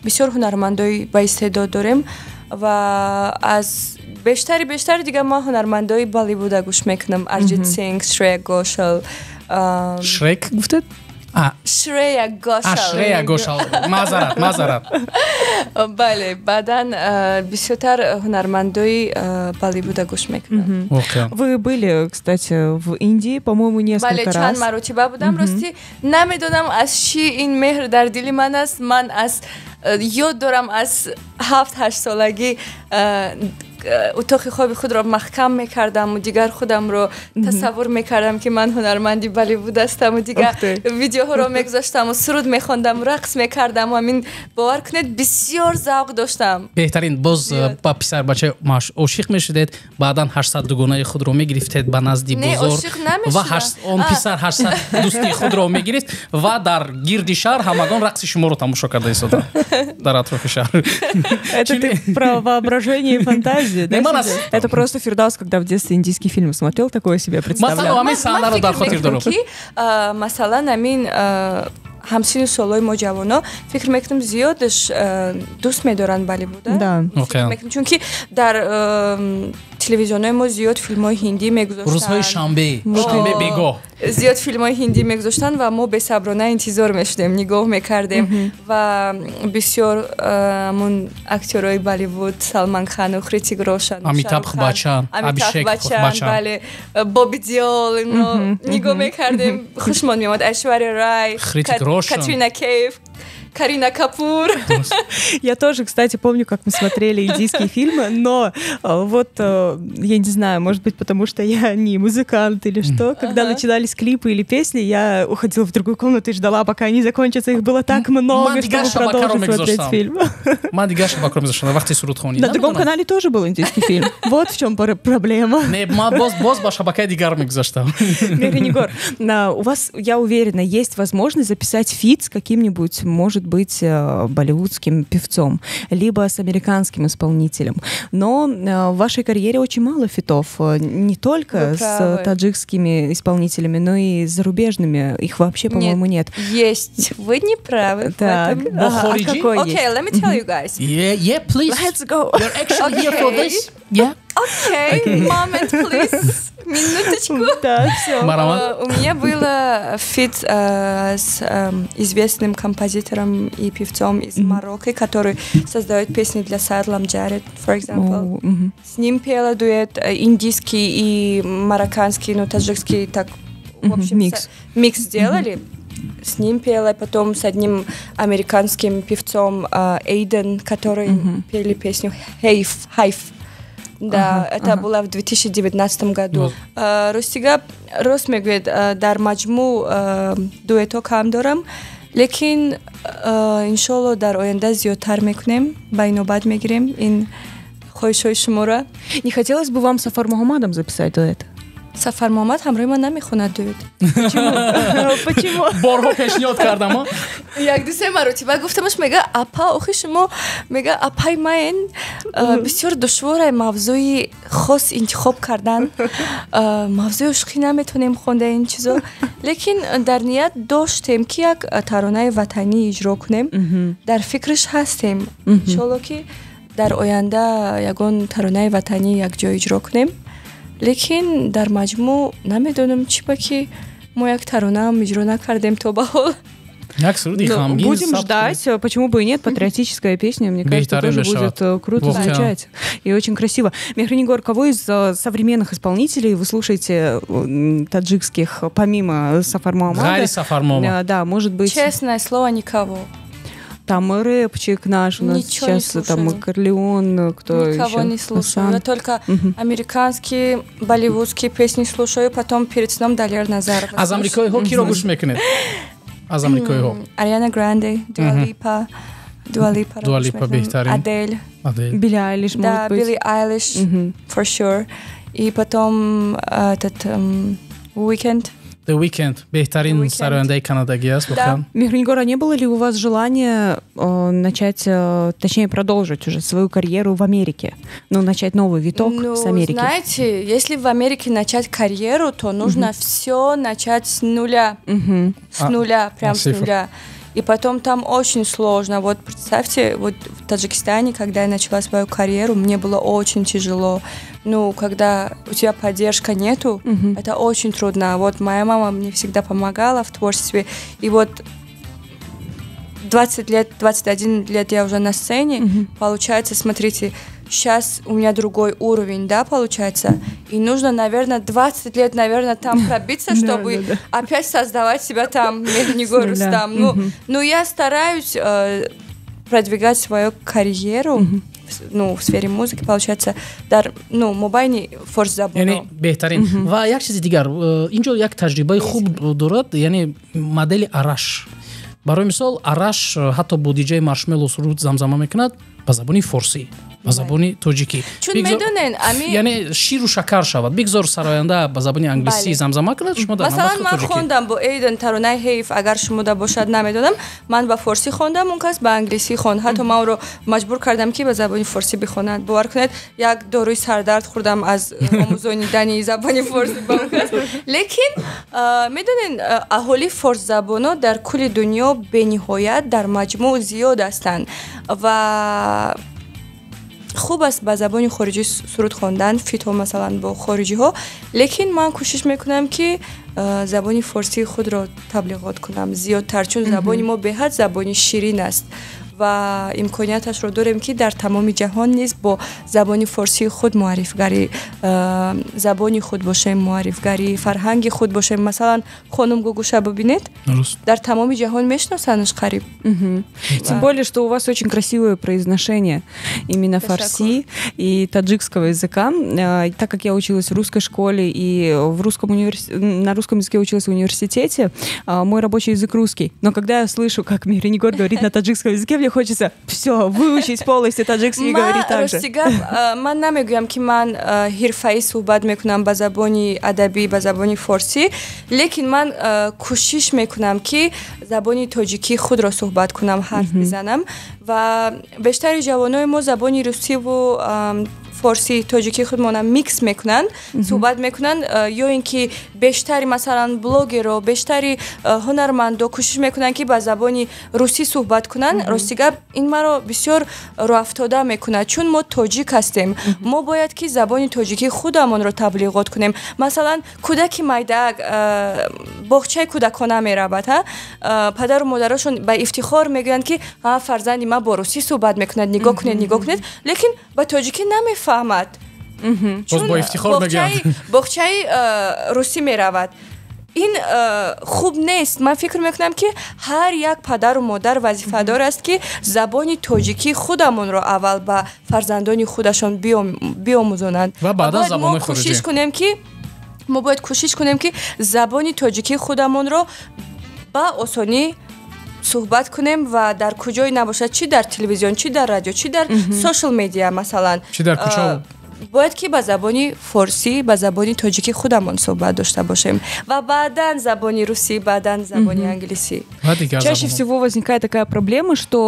бисёр ҳунармандои баистеъдод дорем. Ва аз бештари дигар ман ҳунармандои Болливуда гӯш мекунам: Арҷит Синг, Шрея Гошал.
Шрек гуфтед?
Шрея Гошал.
Шрея Гошал. Маъзарат, маъзарат.
Бале, баъдан бисёртар ҳунармандои Болливуда гӯш мекунам.
Вы были, кстати, в Индии, по-моему, несколько
бале,
раз.
Чанд маротиба будам. Рости, намедонам, аз чӣ ин меҳр дар дили ман аст. Ман аз ёд дорам, аз 7-8 солагӣ утоқи хоби худро маҳкам мекардаму дигар худамро тасаввур мекардам, ки ман ҳунарманди Болливуд ҳастаму дигар видеоҳоро мегузоштаму суруд мехондаму рақс мекардаму ҳамин, бовар кунед, бисёр завқ доштам.
Беҳтарин. Боз ба писарбача ошиқ мешудед, баъдан 800 дугонаи худро мегирифтед ба назди бозор ва он писар 800 дӯсти худро мегирифт ва дар гирди шаҳр ҳамагон рақси шуморо тамошо карда истоданд дар атрофи шаҳр.
Это ты про воображение и фантазию, да? Это просто Фирдаус, когда в детстве индийский фильм смотрел, такое себе представлял.
Масалан, амин ҳамсину солҳои мо, ҷавоно, фикр мекунам, зиёдаш дӯст медоранд Болливуда, чунки дар телевизионҳои мо зиёд филмҳои ҳиндӣ мегузоштанд.
Рӯзҳои шанбе, шанбе бегоҳ.
Зиёд филмҳои ҳиндӣ мегузоштанд ва мо бесаброна интизор мешудем, нигоҳ мекардем ва бисёр ҳамун актёрҳои Болливуд, Салман Хану Хритик Рошан,
Амитабх Бачан.
Амитабх Бачан, бале, Боби Диол, ино нигоҳ мекардем, хушмон меомад, Айшваря Рай, Катрина Кейф, Карина Капур.
Я тоже, кстати, помню, как мы смотрели индийские фильмы, но вот, я не знаю, может быть, потому что я не музыкант или что, когда начинались клипы или песни, я уходила в другую комнату и ждала, пока они закончатся. Их было так много, чтобы продолжить смотреть фильм. На другом канале тоже был индийский фильм. Вот в чем проблема. Мехринигор, у вас, я уверена, есть возможность записать фит с каким-нибудь, может быть, болливудским певцом, либо с американским исполнителем. Но в вашей карьере очень мало фитов, не только с таджикскими исполнителями, но и с зарубежными. Их вообще, по-моему, нет.
Есть. Вы не правы.
Так, а какой?
Okay, let me tell you guys.
Yeah, please.
Let's go.
You're actually here for this? Yeah.
Okay, moment, please. Минуточку.
Да, все.
У меня было фит с известным композитором и певцом из Марокко, который создает песни для Саад Ламджаред, for example. С ним пела дуэт индийский и марокканский, ну, таджикский, так, в общем,
микс.
Микс сделали. С ним пела, потом с одним американским певцом Эйден, который пели песню Хайф, Хайф. Да, это было в 2019 году. Рости гап, рост мегӯед, дар маҷмӯъ дуэтҳо кам дорам, лекин иншоалло дар оянда зиёдтар мекунем, ба инобат мегирем ин хоҳишҳои шуморо.
Не хотелось бы вам с Сафар Мухаммадом записать дуэт?
Сафар Муҳаммад ҳамроҳи ман намехонад дуэт.
Почему?
Борҳо пешниҳод кардам.
Як ду се маротиба гуфтамаш, мега, апа, охи шумо, мега, апай маен, бисёр душворае мавзӯи хос интихоб кардан, мавзӯи ошиқӣ наметонем хонда, ин чизо. Лекин дар ният доштем, ки як таронаи ватанӣ иҷро кунем, дар фикраш ҳастем, иншоалло, ки дар оянда ягон таронаи ватанӣ якҷо иҷро кунем. Лекин дар маҷмӯъ намедонам, чӣ ба ки мо як таронаам иҷро накардем то ба ҳол.
Ну, будем ждать, почему бы и нет, патриотическая песня, мне кажется, тоже будет круто звучать и очень красиво. Мехринигор, кого из современных исполнителей вы слушаете таджикских, помимо Сафар Муаммада?
Сафар.
Да, может быть.
Честное слово, никого.
Там рэпчик наш у нас.
Ничего
сейчас,
не
там Корлеон, кто
Никого
еще?
Не слушаю. Я только американские, болливудские песни слушаю, потом перед сном Далер Назарова.
Аз амрикоиҳо киро гӯш мекунед? Аз амрикоиҳо?
Ариана Гранде, Дуа Липа, Дуа Липа.
Дуа Липа беҳтарин.
Адель.
Адель.
Билли Айлиш,
Да,
может быть.
Билли Айлиш, for sure. И потом этот Weeknd.
The Weeknd беҳтарин сарояндаи канадагӣ аст воқеан.
Мехринигор, а не было ли у вас желания начать, точнее, продолжить уже свою карьеру в Америке? Ну, начать новый виток,
ну,
с Америки?
Знаете, если в Америке начать карьеру, то нужно все начать с нуля. С нуля, прям с нуля. И потом там очень сложно. Вот представьте, вот в Таджикистане, когда я начала свою карьеру, мне было очень тяжело. Ну, когда у тебя поддержка нету, это очень трудно. Вот моя мама мне всегда помогала в творчестве. И вот 20 лет, 21 лет я уже на сцене. Получается, смотрите, сейчас у меня другой уровень, да, получается. И нужно, наверное, 20 лет, наверное, там пробиться, чтобы опять создавать себя там, Меҳрнигор Рустам. Ну, я стараюсь продвигать свою карьеру, ну, в сфере музыки, получается, дар, ну, мобайни форсзабоно.
Яъне беҳтарин. Ва як чизи дигар, инҷо як таҷрибаи хуб дорад, яъне модели Араш. Барои мисол, Араш ҳатто бо диҷаи Маршмело суруд замзама мекунад ба забони форсӣ, ба забони тоҷикӣ.
Чун медонен, ами
Яъне ширу шакар шавад. Бигзор сароянда ба забони англисӣ замзама кунад, шумо дар
Масалан, ман хондам бо Эйден таронаи «Ҳейф», агар шумода бошад, намедонам. Ман ба форсӣ хондам, он кас ба англисӣ хонд. Ҳатто ман ӯро маҷбур кардам, ки ба забони форсӣ бихонад. Бовар кунед, як доруи сардард хӯрдам аз омӯзонидани забони форсӣ ба он кас. Лекин медонен, аҳолии форсзабоно дар кулли дунё бениҳоят дар маҷмӯъ зиёд ҳастанд ва хуб аст ба забони хориҷӣ суруд хондан, фитҳо масалан бо хориҷиҳо, лекин ман кӯшиш мекунам, ки забони форсии худро таблиғот кунам зиёдтар, чун забони мо беҳад забони ширин аст ва имконияташро дорем, ки дар тамоми ҷаҳон низ бо забони форсии худ муаррифгари забони худ бошем, муаррифгари фарҳанги худ бошем. Масалан, хонум Гугуша бибинед, дар тамоми ҷаҳон мешиносанаш қариб.
Тем более, что у вас очень красивое произношение именно фарси и таджикского языка. Так как я училась в русской школе и в русском универс... на русском языке училась в университете, мой рабочий язык русский. Но когда я слышу, как Меҳринигор говорит на таджикском языке, мне хочется все выучить полностью таджикский и говорить так же.
Ман намегӯям, ки ман ҳирфаӣ суҳбат мекунам ба забони адабӣ, ба забони форсӣ, лекин ман кӯшиш мекунам, ки забони тоҷикӣ худро суҳбат кунам, ҳарф бизанам. Ва бештари ҷавонои мо забони русиву форсӣ, тоҷикӣ худмона микс мекунанд, суҳбат мекунанд, ё ин ки бештари, масалан, блогеро, бештари ҳунармандо кӯшиш мекунанд, ки ба забони русӣ суҳбат кунанд. Рости гап, ин маро бисёр рӯафтода мекунад, чун мо тоҷик ҳастем, мо бояд ки забони тоҷикӣ худамонро таблиғот кунем. Масалан, кӯдаки майдаак боғчаи кӯдакона меравад, падару модарашон ба ифтихор мегӯянд, ки фарзанди ман бо русӣ суҳбат мекунад, нигоҳ кунед, нигоҳ кунед, лекин ба тоҷикӣ намефаҳмад,
чун
боғчаи русӣ меравад. Ин хуб нест. Ман фикр мекунам, ки ҳар як падару модар вазифадор аст, ки забони тоҷикӣ худамонро аввал ба фарзандони худашон биомӯзонанд. Мо кӯшиш кунем, ки мо бояд кӯшиш кунем, ки забони тоҷикии худамонро ба осонӣ суҳбат кунем ва дар куҷое набошад, чӣ дар телевизион, чӣ дар радио, чӣ дар social media, масалан,
чӣ дар кӯча,
бояд ки ба забони форсӣ, ба забони тоҷикӣ худамон суҳбат дошта бошем ва баъдан забони русӣ, баъдан забони англисӣ.
Чаще всего возникает такая проблема, что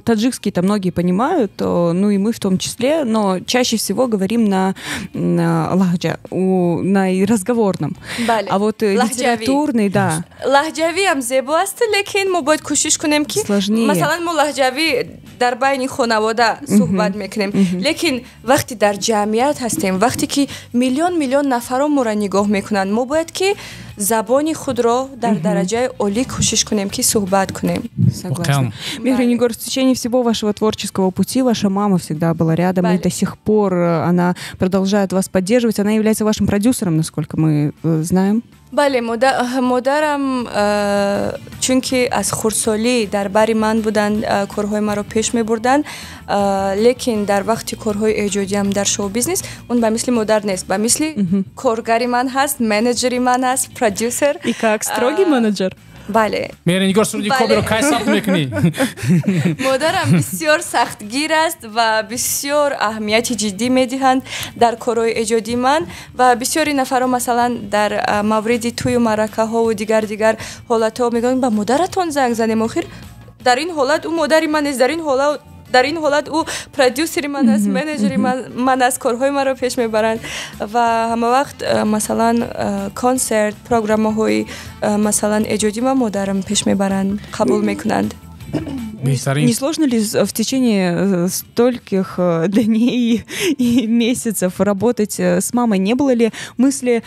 таджикский-то многие понимают, ну и мы в том числе, но чаще всего говорим на лахджа, на разговорном. А вот литературный, да.
Лаҳҷавиам зебо аст, лекин мо бояд кӯшиш кунем, ки масалан мо лаҳҷавӣ дар байни хонавода суҳбат мекунем, лекин вақте дар ҷамъият ҳастем, вақте ки миллион миллион нафарон моро нигоҳ мекунанд, мо бояд ки забони худро дар дараҷаи олӣ кӯшиш кунем, ки суҳбат кунем.
Согласна. Меҳринигор, в течение всего вашего творческого пути ваша мама всегда была рядом, и до сих пор она продолжает вас поддерживать. Она является вашим продюсером, насколько мы знаем.
Бале, модарам, чунки аз хурдсолӣ дар бари ман буданд, корҳои маро пеш мебурданд, лекин дар вақти корҳои эҷодиам дар шоу-бизнес он ба мисли модар нест, ба мисли коргари ман ҳаст, менеҷери ман ҳаст, продюсер.
И как строгий менеджер?
Бале.
Меҳринигор, суруди Кобиро кай сабт мекунӣ?
Модарам бисёр сахтгир аст ва бисёр аҳамияти ҷиддӣ медиҳанд дар корҳои эҷодии ман. Ва бисёри нафарҳо, масалан, дар мавриди тӯю маъракаҳову дигар дигар ҳолатҳо мегӯянд, ба модаратон занг занем. Охир, дар ин ҳолат ӯ модари ман нест, дар ин ҳолат Дар ин ҳолат ӯ продюсери ман аст, менеҷери ман аст, корҳои маро пеш мебаранд ва ҳама вақт, масалан, консерт, программаҳои, масалан, эҷодӣ ма модарам пеш мебаранд, қабул мекунанд.
Не сложно ли в течение стольких дней и месяцев работать с мамой? Не было ли мысли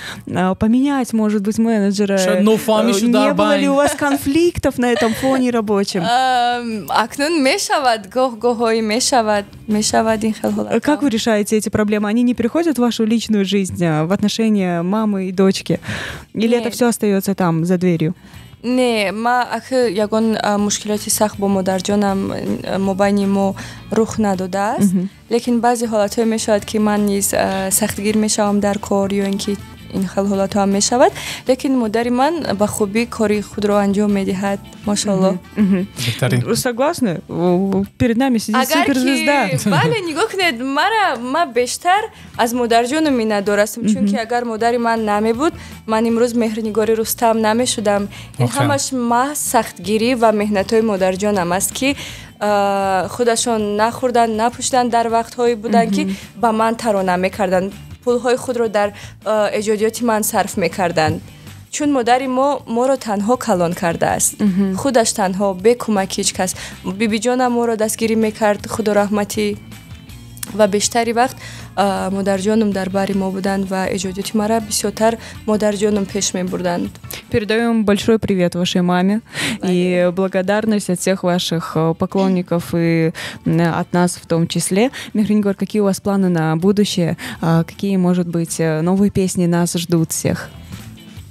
поменять, может быть, менеджера? Не было ли у вас конфликтов на этом фоне рабочем?
Акнун мешавад, гоҳ-гоҳҳое мешавад, мешавад ин хел ҳолатҳо.
Как вы решаете эти проблемы? Они не переходят в вашу личную жизнь, в отношения мамы и дочки? Или это все остается там, за дверью?
Не, ма ахи ягон мушкилоти сахт бо модарҷонам мобайни мо рух надодааст, лекин баъзе ҳолатҳое мешавад, ки ман низ сахтгир мешавам дар кор ё ин ки ин хел ҳолатҳо ҳам мешавад, лекин модари ман ба хубӣ кори худро анҷом медиҳад, мошалло.
Согласны? Перед нами сидит суперзвезда.
Бале, нигоҳ кунед, мара ма бештар аз модарҷонам миннатдор ҳастам, чунки агар модари ман намебуд, ман имрӯз Меҳрнигори Рустам намешудам. Ин ҳамаш маҳз сахтгирӣ ва меҳнатҳои модарҷонам аст, ки худашон нахӯрданд, напӯшиданд, дар вақтҳое буданд, ки ба ман тарона мекарданд, пулҳои худро дар эҷодиёти ман сарф мекарданд, чун модари мо моро танҳо калон кардааст, худаш танҳо, бе кӯмаки ҳеҷ кас. Бибиҷонам моро дастгирӣ мекард, худо раҳматӣ, ва бештари вақт модарҷонам дар бари мо буданд ва эҷодиёти мара бисёртар модарҷонам пеш мебурданд.
Передаем большой привет вашей маме и благодарность от всех ваших поклонников и от нас в том числе. Мехринигор, какие у вас планы на будущее? Какие, может быть, новые песни нас ждут всех?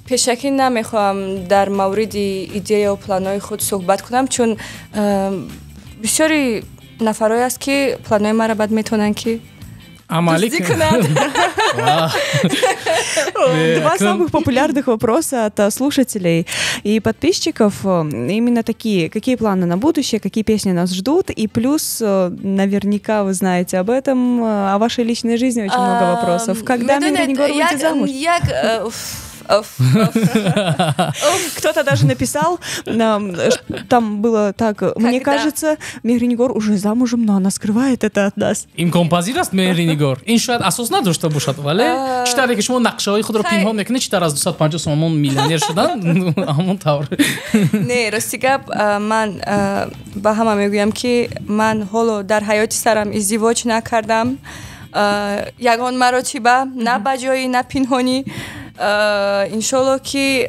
Пешакӣ намехоҳам дар мавриди идеяу планҳои худ суҳбат кунам, чун бисёри нафарое аст, ки планҳои мара баъд метавонанд ки
амалӣ
кунанд.
Два самых популярных вопроса от слушателей и подписчиков именно такие. Какие планы на будущее, какие песни нас ждут? И плюс, наверняка вы знаете об этом, о вашей личной жизни очень много вопросов. Когда Мехринигор выйдет замуж? Кто-то даже написал, там было так: мне кажется, Мехринигор уже замужем, но она скрывает это от нас.
Имконпазир аст, Меҳринигор, ин шояд асос надошта бошад, вале чӣ тавре ки шумо нақшаҳои худро пинҳон мекунед, чӣ тавр аз 250 сомон миллионер шудан, ҳамон тавр.
Не, рости гап, ман ба ҳама мегӯям, ки ман ҳоло дар ҳаёти сарам издивоҷ накардам ягон маротиба, на ба ҷои, на пинҳонӣ. Иншолло, ки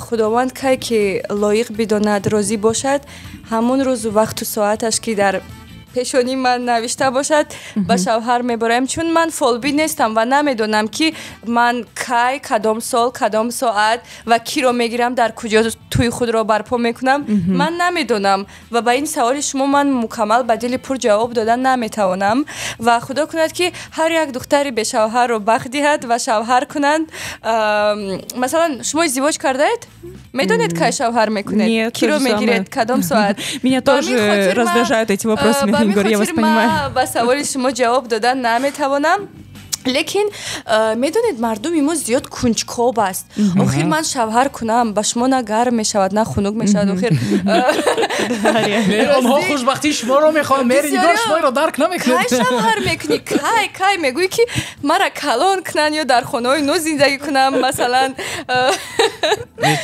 Худованд кай ки лоиқ бидонад, розӣ бошад, ҳамон рӯзу вақту соаташ ки дар пешонии ман навишта бошад, ба шавҳар мебароям, чун ман фолбин нестам ва намедонам, ки ман кай, кадом сол, кадом соат ва киро мегирам, дар куҷо тӯи худро барпо мекунам, ман намедонам. Ва ба ин саволи шумо ман мукаммал ба дили пур ҷавоб додан наметавонам. Ва Худо кунад, ки ҳар як духтари бешавҳарро бахт диҳад ва шавҳар кунанд. Масалан, шумо издивоҷ кардаед, медонед, кай шавҳар мекунед, киро мегиред, кадом соат?
Меня тоже раздражают эти вопросы, Мехринигор, я вас понимаю.
Ба саволи шумо ҷавоб додан наметавонам, лекин медонед, мардуми мо зиёд кунҷкоб аст. Охир ман шавҳар кунам, ба шумо на гарм мешавад, на хунук мешавад, охир.
Онҳо хушбахтии шуморо мехоҳанд, Меҳринигор, шуморо дарк намекунед.
Кай шавҳар мекунӣ, кай, кай? Мегӯӣ, ки мара калон кунанд ё дар хонаҳои но зиндагӣ кунам, масалан.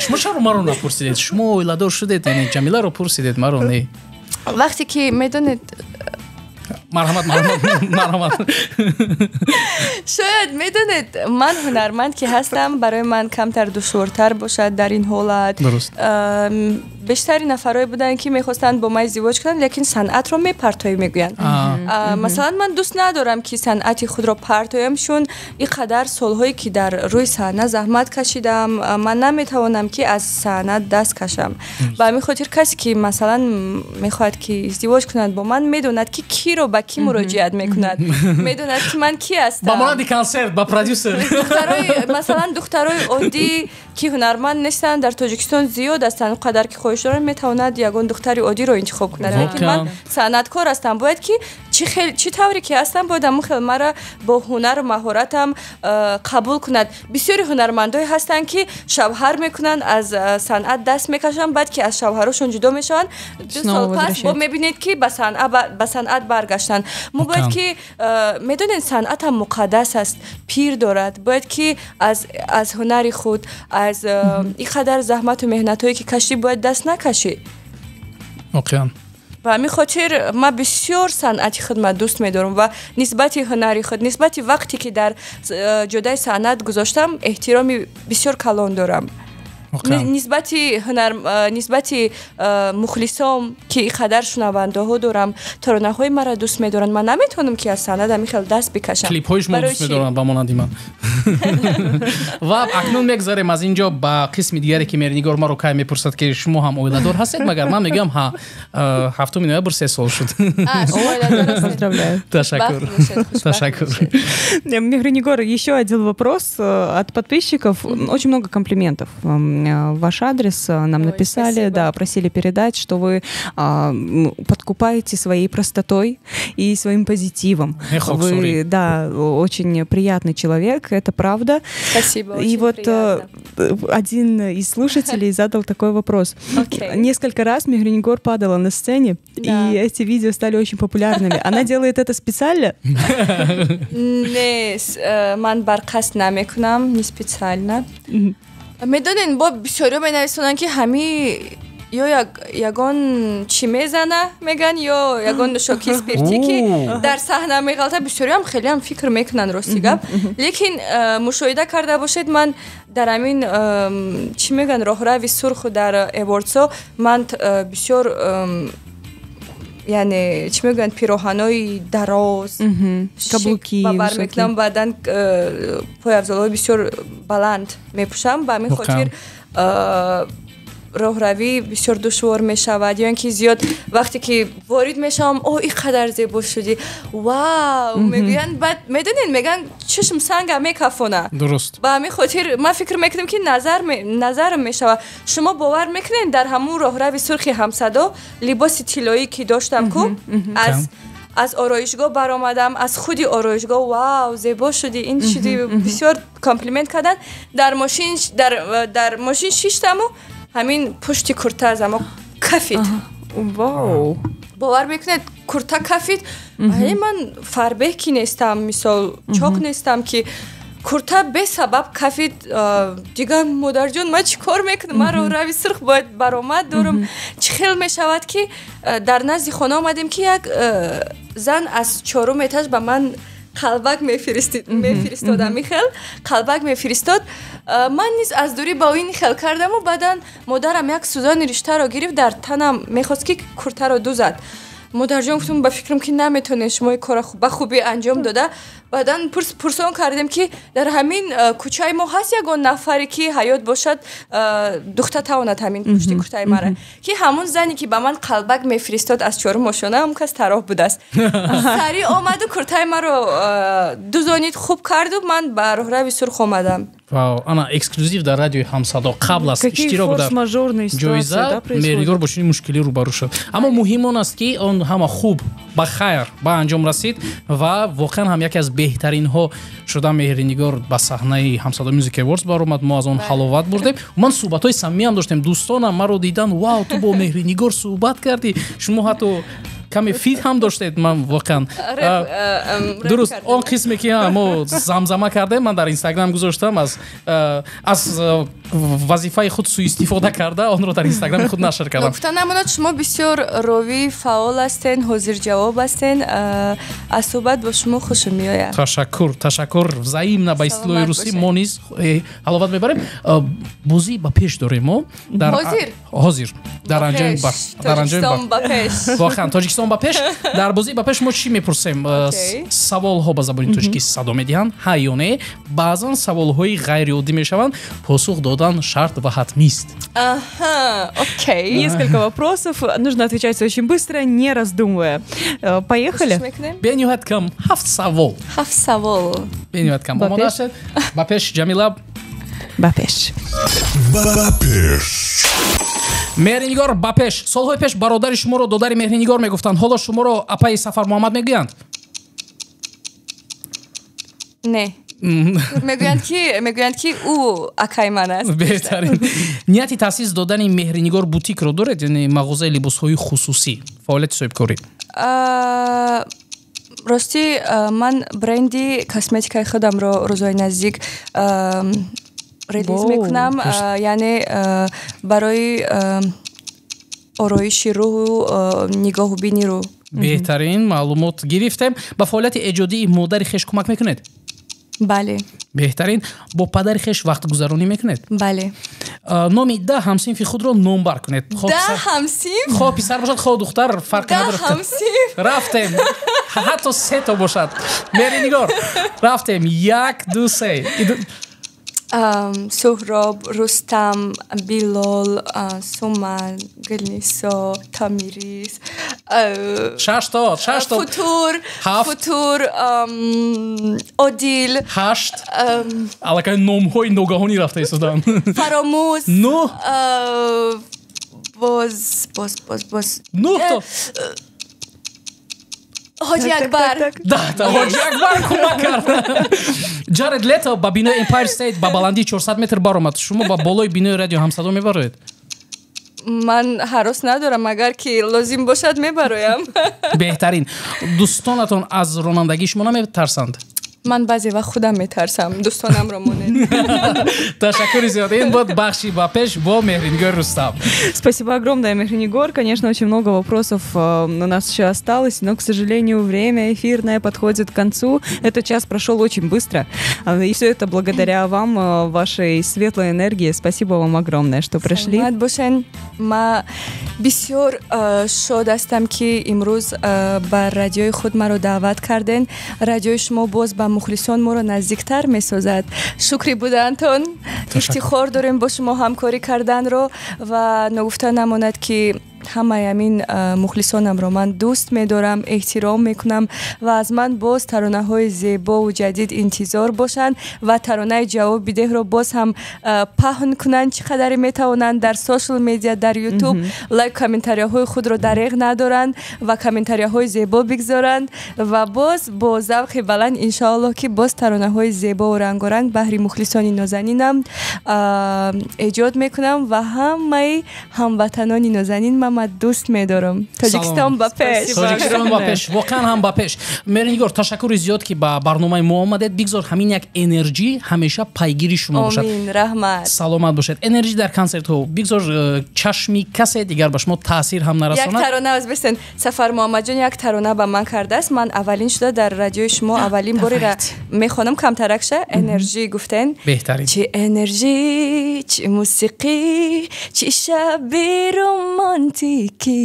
Шумо чаро маро напурсидед? Шумо оиладор шудед, яъне Ҷамиларо пурсидед, маро не.
Вақте ки медонед,
Марҳамат, марҳамат, марҳамат.
Шояд, медонед, ман ҳунарманд ки ҳастам, барои ман камтар душвортар бошад дар ин ҳолат. Бештари нафарое буданд, ки мехостанд бо ман издивоҷ кунанд, лекин санъатро мепартоӣ, мегӯянд. Масалан, ман дӯст надорам, ки санъати худро партоям, чун ин қадар солҳое ки дар рӯи саҳна заҳмат кашидам, ман наметавонам, ки аз саҳна даст кашам. Ба ҳамин хотир касе ки, масалан, мехоҳад, ки издивоҷ кунад бо ман, медонад, ки киро ба кӣ муроҷиат мекунад, медонад, ки ман кӣ ҳастам.
Ба монанди консерт ба продюсер.
Масалан, духтарои оддӣ, ки ҳунарманд нестанд, дар Тоҷикистон зиёд ҳастанд. Қадар ки хоҳиш доранд, метавонад ягон духтари оддиро интихоб кунад, лекин ман санъаткор ҳастам, бояд ки чӣ Чӣ тавре ки ҳастам, бояд ҳамун хел мара бо ҳунару маҳоратам қабул кунад. Бисёри ҳунармандое ҳастанд, ки шавҳар мекунанд, аз санъат даст мекашанд, баъд ки аз шавҳарошон ҷудо мешаванд, 2 сол пас бо мебинед, ки ба санъат баргаштанд. Мо бояд ки медонед, санъатам муқаддас аст, пир дорад. Бояд ки аз ҳунари худ, аз ин қадар заҳмату меҳнатҳое ки кашӣ, бояд даст накашӣ.
Воқеан.
Ба ҳамин хотир ман бисёр санъати худма дӯст медорам ва нисбати ҳунари худ, нисбати вақте ки дар ҷодаи санъат гузоштам, эҳтироми бисёр калон дорам. Нисбати ҳунар, нисбати мухлисом, ки ин қадар шунавандаҳо дорам, таронаҳои маро дӯст медоранд, ман наметавонам, ки аз санъат ҳамин хел даст бикашам.
Клипҳои шумо дӯст медоранд ба монанди ман. Ва акнун мегзарем аз ин ҷо ба қисми дигаре, ки Меҳринигор маро кай мепурсад, ки шумо ҳам оиладор ҳастед, магар ман мегӯям ҳа, 7 ноябр 3 сол шуд. Ташаккур, ташаккур.
Мехринигор, еще один вопрос от подписчиков. Очень много комплиментов в ваш адрес нам написали.
Спасибо.
Да, просили передать, что вы подкупаете своей простотой и своим позитивом. Вы, да, очень приятный человек, это правда.
Спасибо.
И вот
приятно.
Один из слушателей задал такой вопрос.
Okay.
Несколько раз Мехринигор падала на сцене, и эти видео стали очень популярными. Она делает это специально?
Не, ман барқасд намекунам, не специально. Медонед, бо бисёриҳо менависонанд, ки ҳами ё ягон чӣ мезана, меган, ё ягон нӯшокии спиртӣ, ки дар саҳна меғалта. Бисёриам хелеам фикр мекунанд, рости гап. Лекин мушоҳида карда бошед, ман дар ҳамин, чӣ мегӯянд, роҳрави сурху дар awards о ман бисёр, яъне, чӣ мегӯянд, пироҳанои дароз,
каблуки,
ба бар мекунам, баъдан пойафзолҳои бисёр баланд мепӯшам. Ба ҳамин хотир роҳравӣ бисёр душвор мешавад. Ё ин ки зиёд вақте ки ворид мешавам, о, ин қадар зебо шудӣ, вау, мегӯянд. Баъд медонед, мегӯянд, чашм санга мекафона.
Дуруст.
Ба ҳамин хотир ман фикр мекунам, ки назарам мешавад. Шумо бовар мекунед, дар ҳамун роҳрави сурхи Ҳамсадо либоси тиллоӣ ки доштам ку, аз ороишгоҳ баромадам, аз худи ороишгоҳ: вау, зебо шудӣ, ин шудӣ, бисёр комплимент карданд. Дар мошин шиштаму ҳамин пушти курта аз амо кафид.
Вау.
Бовар мекунед, курта кафид. Али ман фарбеҳ ки нестам, мисол, чоқ нестам, ки курта бесабаб кафид. Дигар, модарҷон, ман чӣ кор мекунам? Ман роҳрави сурх бояд баромад дорам. Чӣ хел мешавад, ки дар назди хона омадем, ки як зан аз чорум этаж ба ман қалбак мефиристод, ами хел қалбак мефиристод. Ман низ аз дурӣ ба ин хел кардаму баъдан модарам як сӯзани риштаро гирифт, дар танам мехост, ки куртаро дузад. Модарҷон, гуфтум, ба фикрам, ки наметонед шумо ин кора ба хубӣ анҷом дода. Баъдан пурсон кардем, ки дар ҳамин кӯчаи мо ҳаст ягон нафаре, ки ҳаёт бошад, духта тавонад ҳамин пушти куртаи мара, ки ҳамун зане, ки ба ман қалбак мефиристод аз чорум ошёна, ҳамон кас тароҳ будааст. Сарӣ омаду куртаи маро дузонид, хуб карду, ман ба роҳрави сурх омадам.
Вау, ана эксклюзив дар радиои Ҳамсадо. Қабл аз иштирок дар ҷоиза Меҳринигор бо чунин мушкилӣ рӯбарӯ шуд. Аммо муҳим он аст, ки он ҳама хуб, ба хайр ба анҷом расид ва воқеан ҳам яке аз беҳтаринҳо шуда Меҳринигор ба саҳнаи Ҳамсадо Music Awards баромад. Мо аз он ҳаловат бурдем. Ман суҳбатҳои самимиам доштем, дӯстонам маро дидан: вау, ту бо Меҳринигор суҳбат кардӣ, шумо ҳатто каме feat ҳам доштед. Ман воқеан, дуруст, он қисме ки мо замзама кардем, ман дар Инстаграм гузоштам, аз вазифаи худ суистифода карда, онро дар Инстаграми худ нашр кардам.
Гуфта намонад, шумо бисёр ровии фаъол ҳастен, ҳозирҷавоб ҳастен. Аз суҳбат бо шумо хушм меояд.
Ташаккур, ташаккур, взаимно, ба истилоҳи русӣ. Мо низ ҳаловат мебарем. Бозӣ ба пеш дорем мо.
Ҳозир?
Ҳозир, дар анҷоми воқеан Тоҷикистон ба пеш. Дар бозии ба пеш мо чӣ мепурсем? Саволҳо ба забони тоҷикӣ садо медиҳанд, ҳа ё не. Баъзан саволҳои ғайриоддӣ мешаванд, посух додан шарт ва ҳатмист.
Несколько вопросов, нужно отвечать очень быстро, не раздумывая. Поехали.
Бениҳоят кам, ҳафт савол.
Ҳафт савол.
Бениҳоят кам. Омода ҳастед? Ба пеш, Ҷамила.
Ба пеш.
Ба пеш.
Меҳринигор, ба пеш. Солҳои пеш бародари шуморо додари Меҳринигор мегуфтанд, ҳоло шуморо апаи Сафар Муҳаммад мегӯянд?
Не, мегӯянд, ки ӯ акаи ман аст.
Беҳтарин. Нияти таъсис додани Меҳринигор бутикро доред, яъне мағозаи либосҳои хусусӣ, фаъолияти соҳибкорӣ?
Ростӣ, ман бренди косметикаи худамро рӯзҳои наздик релиз мекунам, яъне барои ороиши рӯҳу нигоҳу бини рӯ.
Беҳтарин, маълумот гирифтем. Ба фаъолияти эҷодии модари хеш кӯмак мекунед?
Бале.
Беҳтарин. Бо падари хеш вақтгузаронӣ мекунед?
Бале.
Номи 10 ҳамсинфи худро номбар кунед.
10 ҳамсинф?
Хоҳ писар бошад, хоҳ духтар, фарқи надорад.
Ҳамсинф.
Рафтем, ҳатто сето бошад. Меҳринигор, рафтем, як, ду, се.
Суҳроб, Рустам, Билол, Суман, Гулнисо, Томирис,
шашто, шашто.
Футур.
Ҳафт.
Футур, Одил.
Ҳашт. Аллакай номҳои ногаҳонӣ рафта истоданд.
Фаромӯз.
Нӯҳ.
Боз, боз, боз, боз.
Нӯҳто.
Ҳоҷи Акбар.
Да, Ҳоҷи Акбар кӯмак кард. Ҷаред Лето ба бинои Empire State ба баландии 400 метр баромад. Шумо ба болои бинои радио Ҳамсадо мебароед?
Ман ҳарос надорам, агар ки лозим бошад, мебароям.
Беҳтарин. Дӯстонатон аз ронандагии шумо наметарсанд?
Ман баъзе вақт худам метарсам, дӯстонамро монед.
Ташаккури зиёд. Ин буд бахши «Ба пеш» бо Меҳринигор Рустам.
Спасибо огромное, Мехринигор. Конечно, очень много вопросов у нас еще осталось, но, к сожалению, время эфирное подходит к концу. Этот час прошел очень быстро. И все это благодаря вам, вашей светлой энергии. Спасибо вам огромное, что пришли.
Саломат бошен. Ма бисёр шод ҳастам, ки имрӯз ба радиои худ маро даъват карден. Радиои шумо боз ба мухлисон моро наздиктар месозад. Шукри будаантон, ифтихор дорем бо шумо ҳамкорӣ карданро. Ва ногуфта намонад, ки ҳамаи ҳамин мухлисонамро ман дӯст медорам, эҳтиром мекунам ва аз ман боз таронаҳои зебову ҷадид интизор бошанд ва таронаи «Ҷавоб бидеҳро» боз ҳам паҳн кунанд, чӣ қадаре метавонанд дар social media, дар Ютуб. Лайк, комментарияҳои худро дареғ надоранд ва комментарияҳои зебо бигзоранд ва боз бо завқи баланд, иншоаллоҳ, ки боз таронаҳои зебову рангоранг баҳри мухлисони нозанинам эҷод мекунам ва ҳамаи ҳамватанони нозанин ман дӯст медорам. Тоҷикистон ба пеш!
Тоҷикистон ба пеш, воқеан ҳам ба пеш. Меҳринигор, ташаккури зиёд, ки ба барномаи мо омадед. Бигзор ҳамин як энерҷӣ ҳамеша пайгири шумо бошад.
Омин, раҳмат.
Саломат бошед. Энерҷӣ дар консертҳо бигзор чашми касе дигар ба шумо таъсир ҳам нарасонад.
Як тарона аз бистен. Сафар Муҳаммадҷон як тарона ба ман кардааст. Ман аввалин шуда дар радиои шумо аввалин борера мехонам, камтаракша. Энерҷӣ гуфтен.
Беҳтарин.
Чӣ энерҷӣ, чӣ мусиқӣ, чӣ шаби романтикӣ,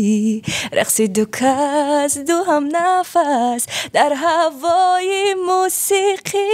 рақси ду кас, ду ҳамнафас дар ҳавои мусиқӣ.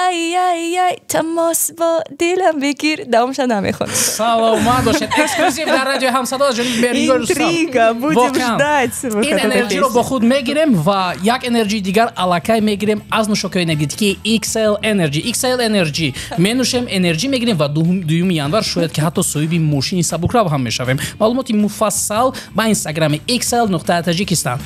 Ай, ай, ай, тамос бо дилам бигир. Давомша намехонам.
Саломат бошед. Эксклюзив дар радиои Ҳамсадо аз ҷониби Меҳринигор Рустам.
Интрига, будем ждать.
Ин энерҷиро бо худ мегирем ва як энерҷии дигар аллакай мегирем аз нӯшокиҳои энергетикии XL Energy. XL Energy менӯшем, энерҷӣ мегирем ва 2-юми январ шояд, ки ҳатто соҳиби мошини сабукрав ҳам мешавем. Маълумоти муфассал ба инстаграми XL.Таджикистан.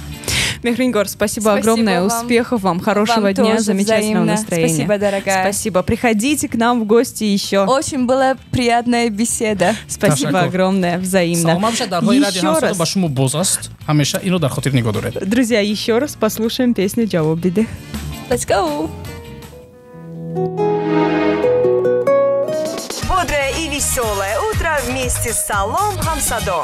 Мехринигор, спасибо,
спасибо
огромное.
Вам.
Успехов вам, хорошего
вам
дня,
тоже,
замечательного
взаимно.
Настроения.
Спасибо, дорогая.
Спасибо. Приходите к нам в гости еще.
Очень была приятная беседа.
Спасибо
Ташаккур.
Огромное, взаимно.
Саломат бошед. Дарҳои радио
Еще
Ҳамсадо
раз.
Ба шумо боз аст ҳамеша, инро дар хотир нигоҳ доред.
Друзья, еще раз послушаем песню «Ҷавоб бидеҳ».
Let's go!
Бодрое и веселое утро вместе с Салом Хамсадо.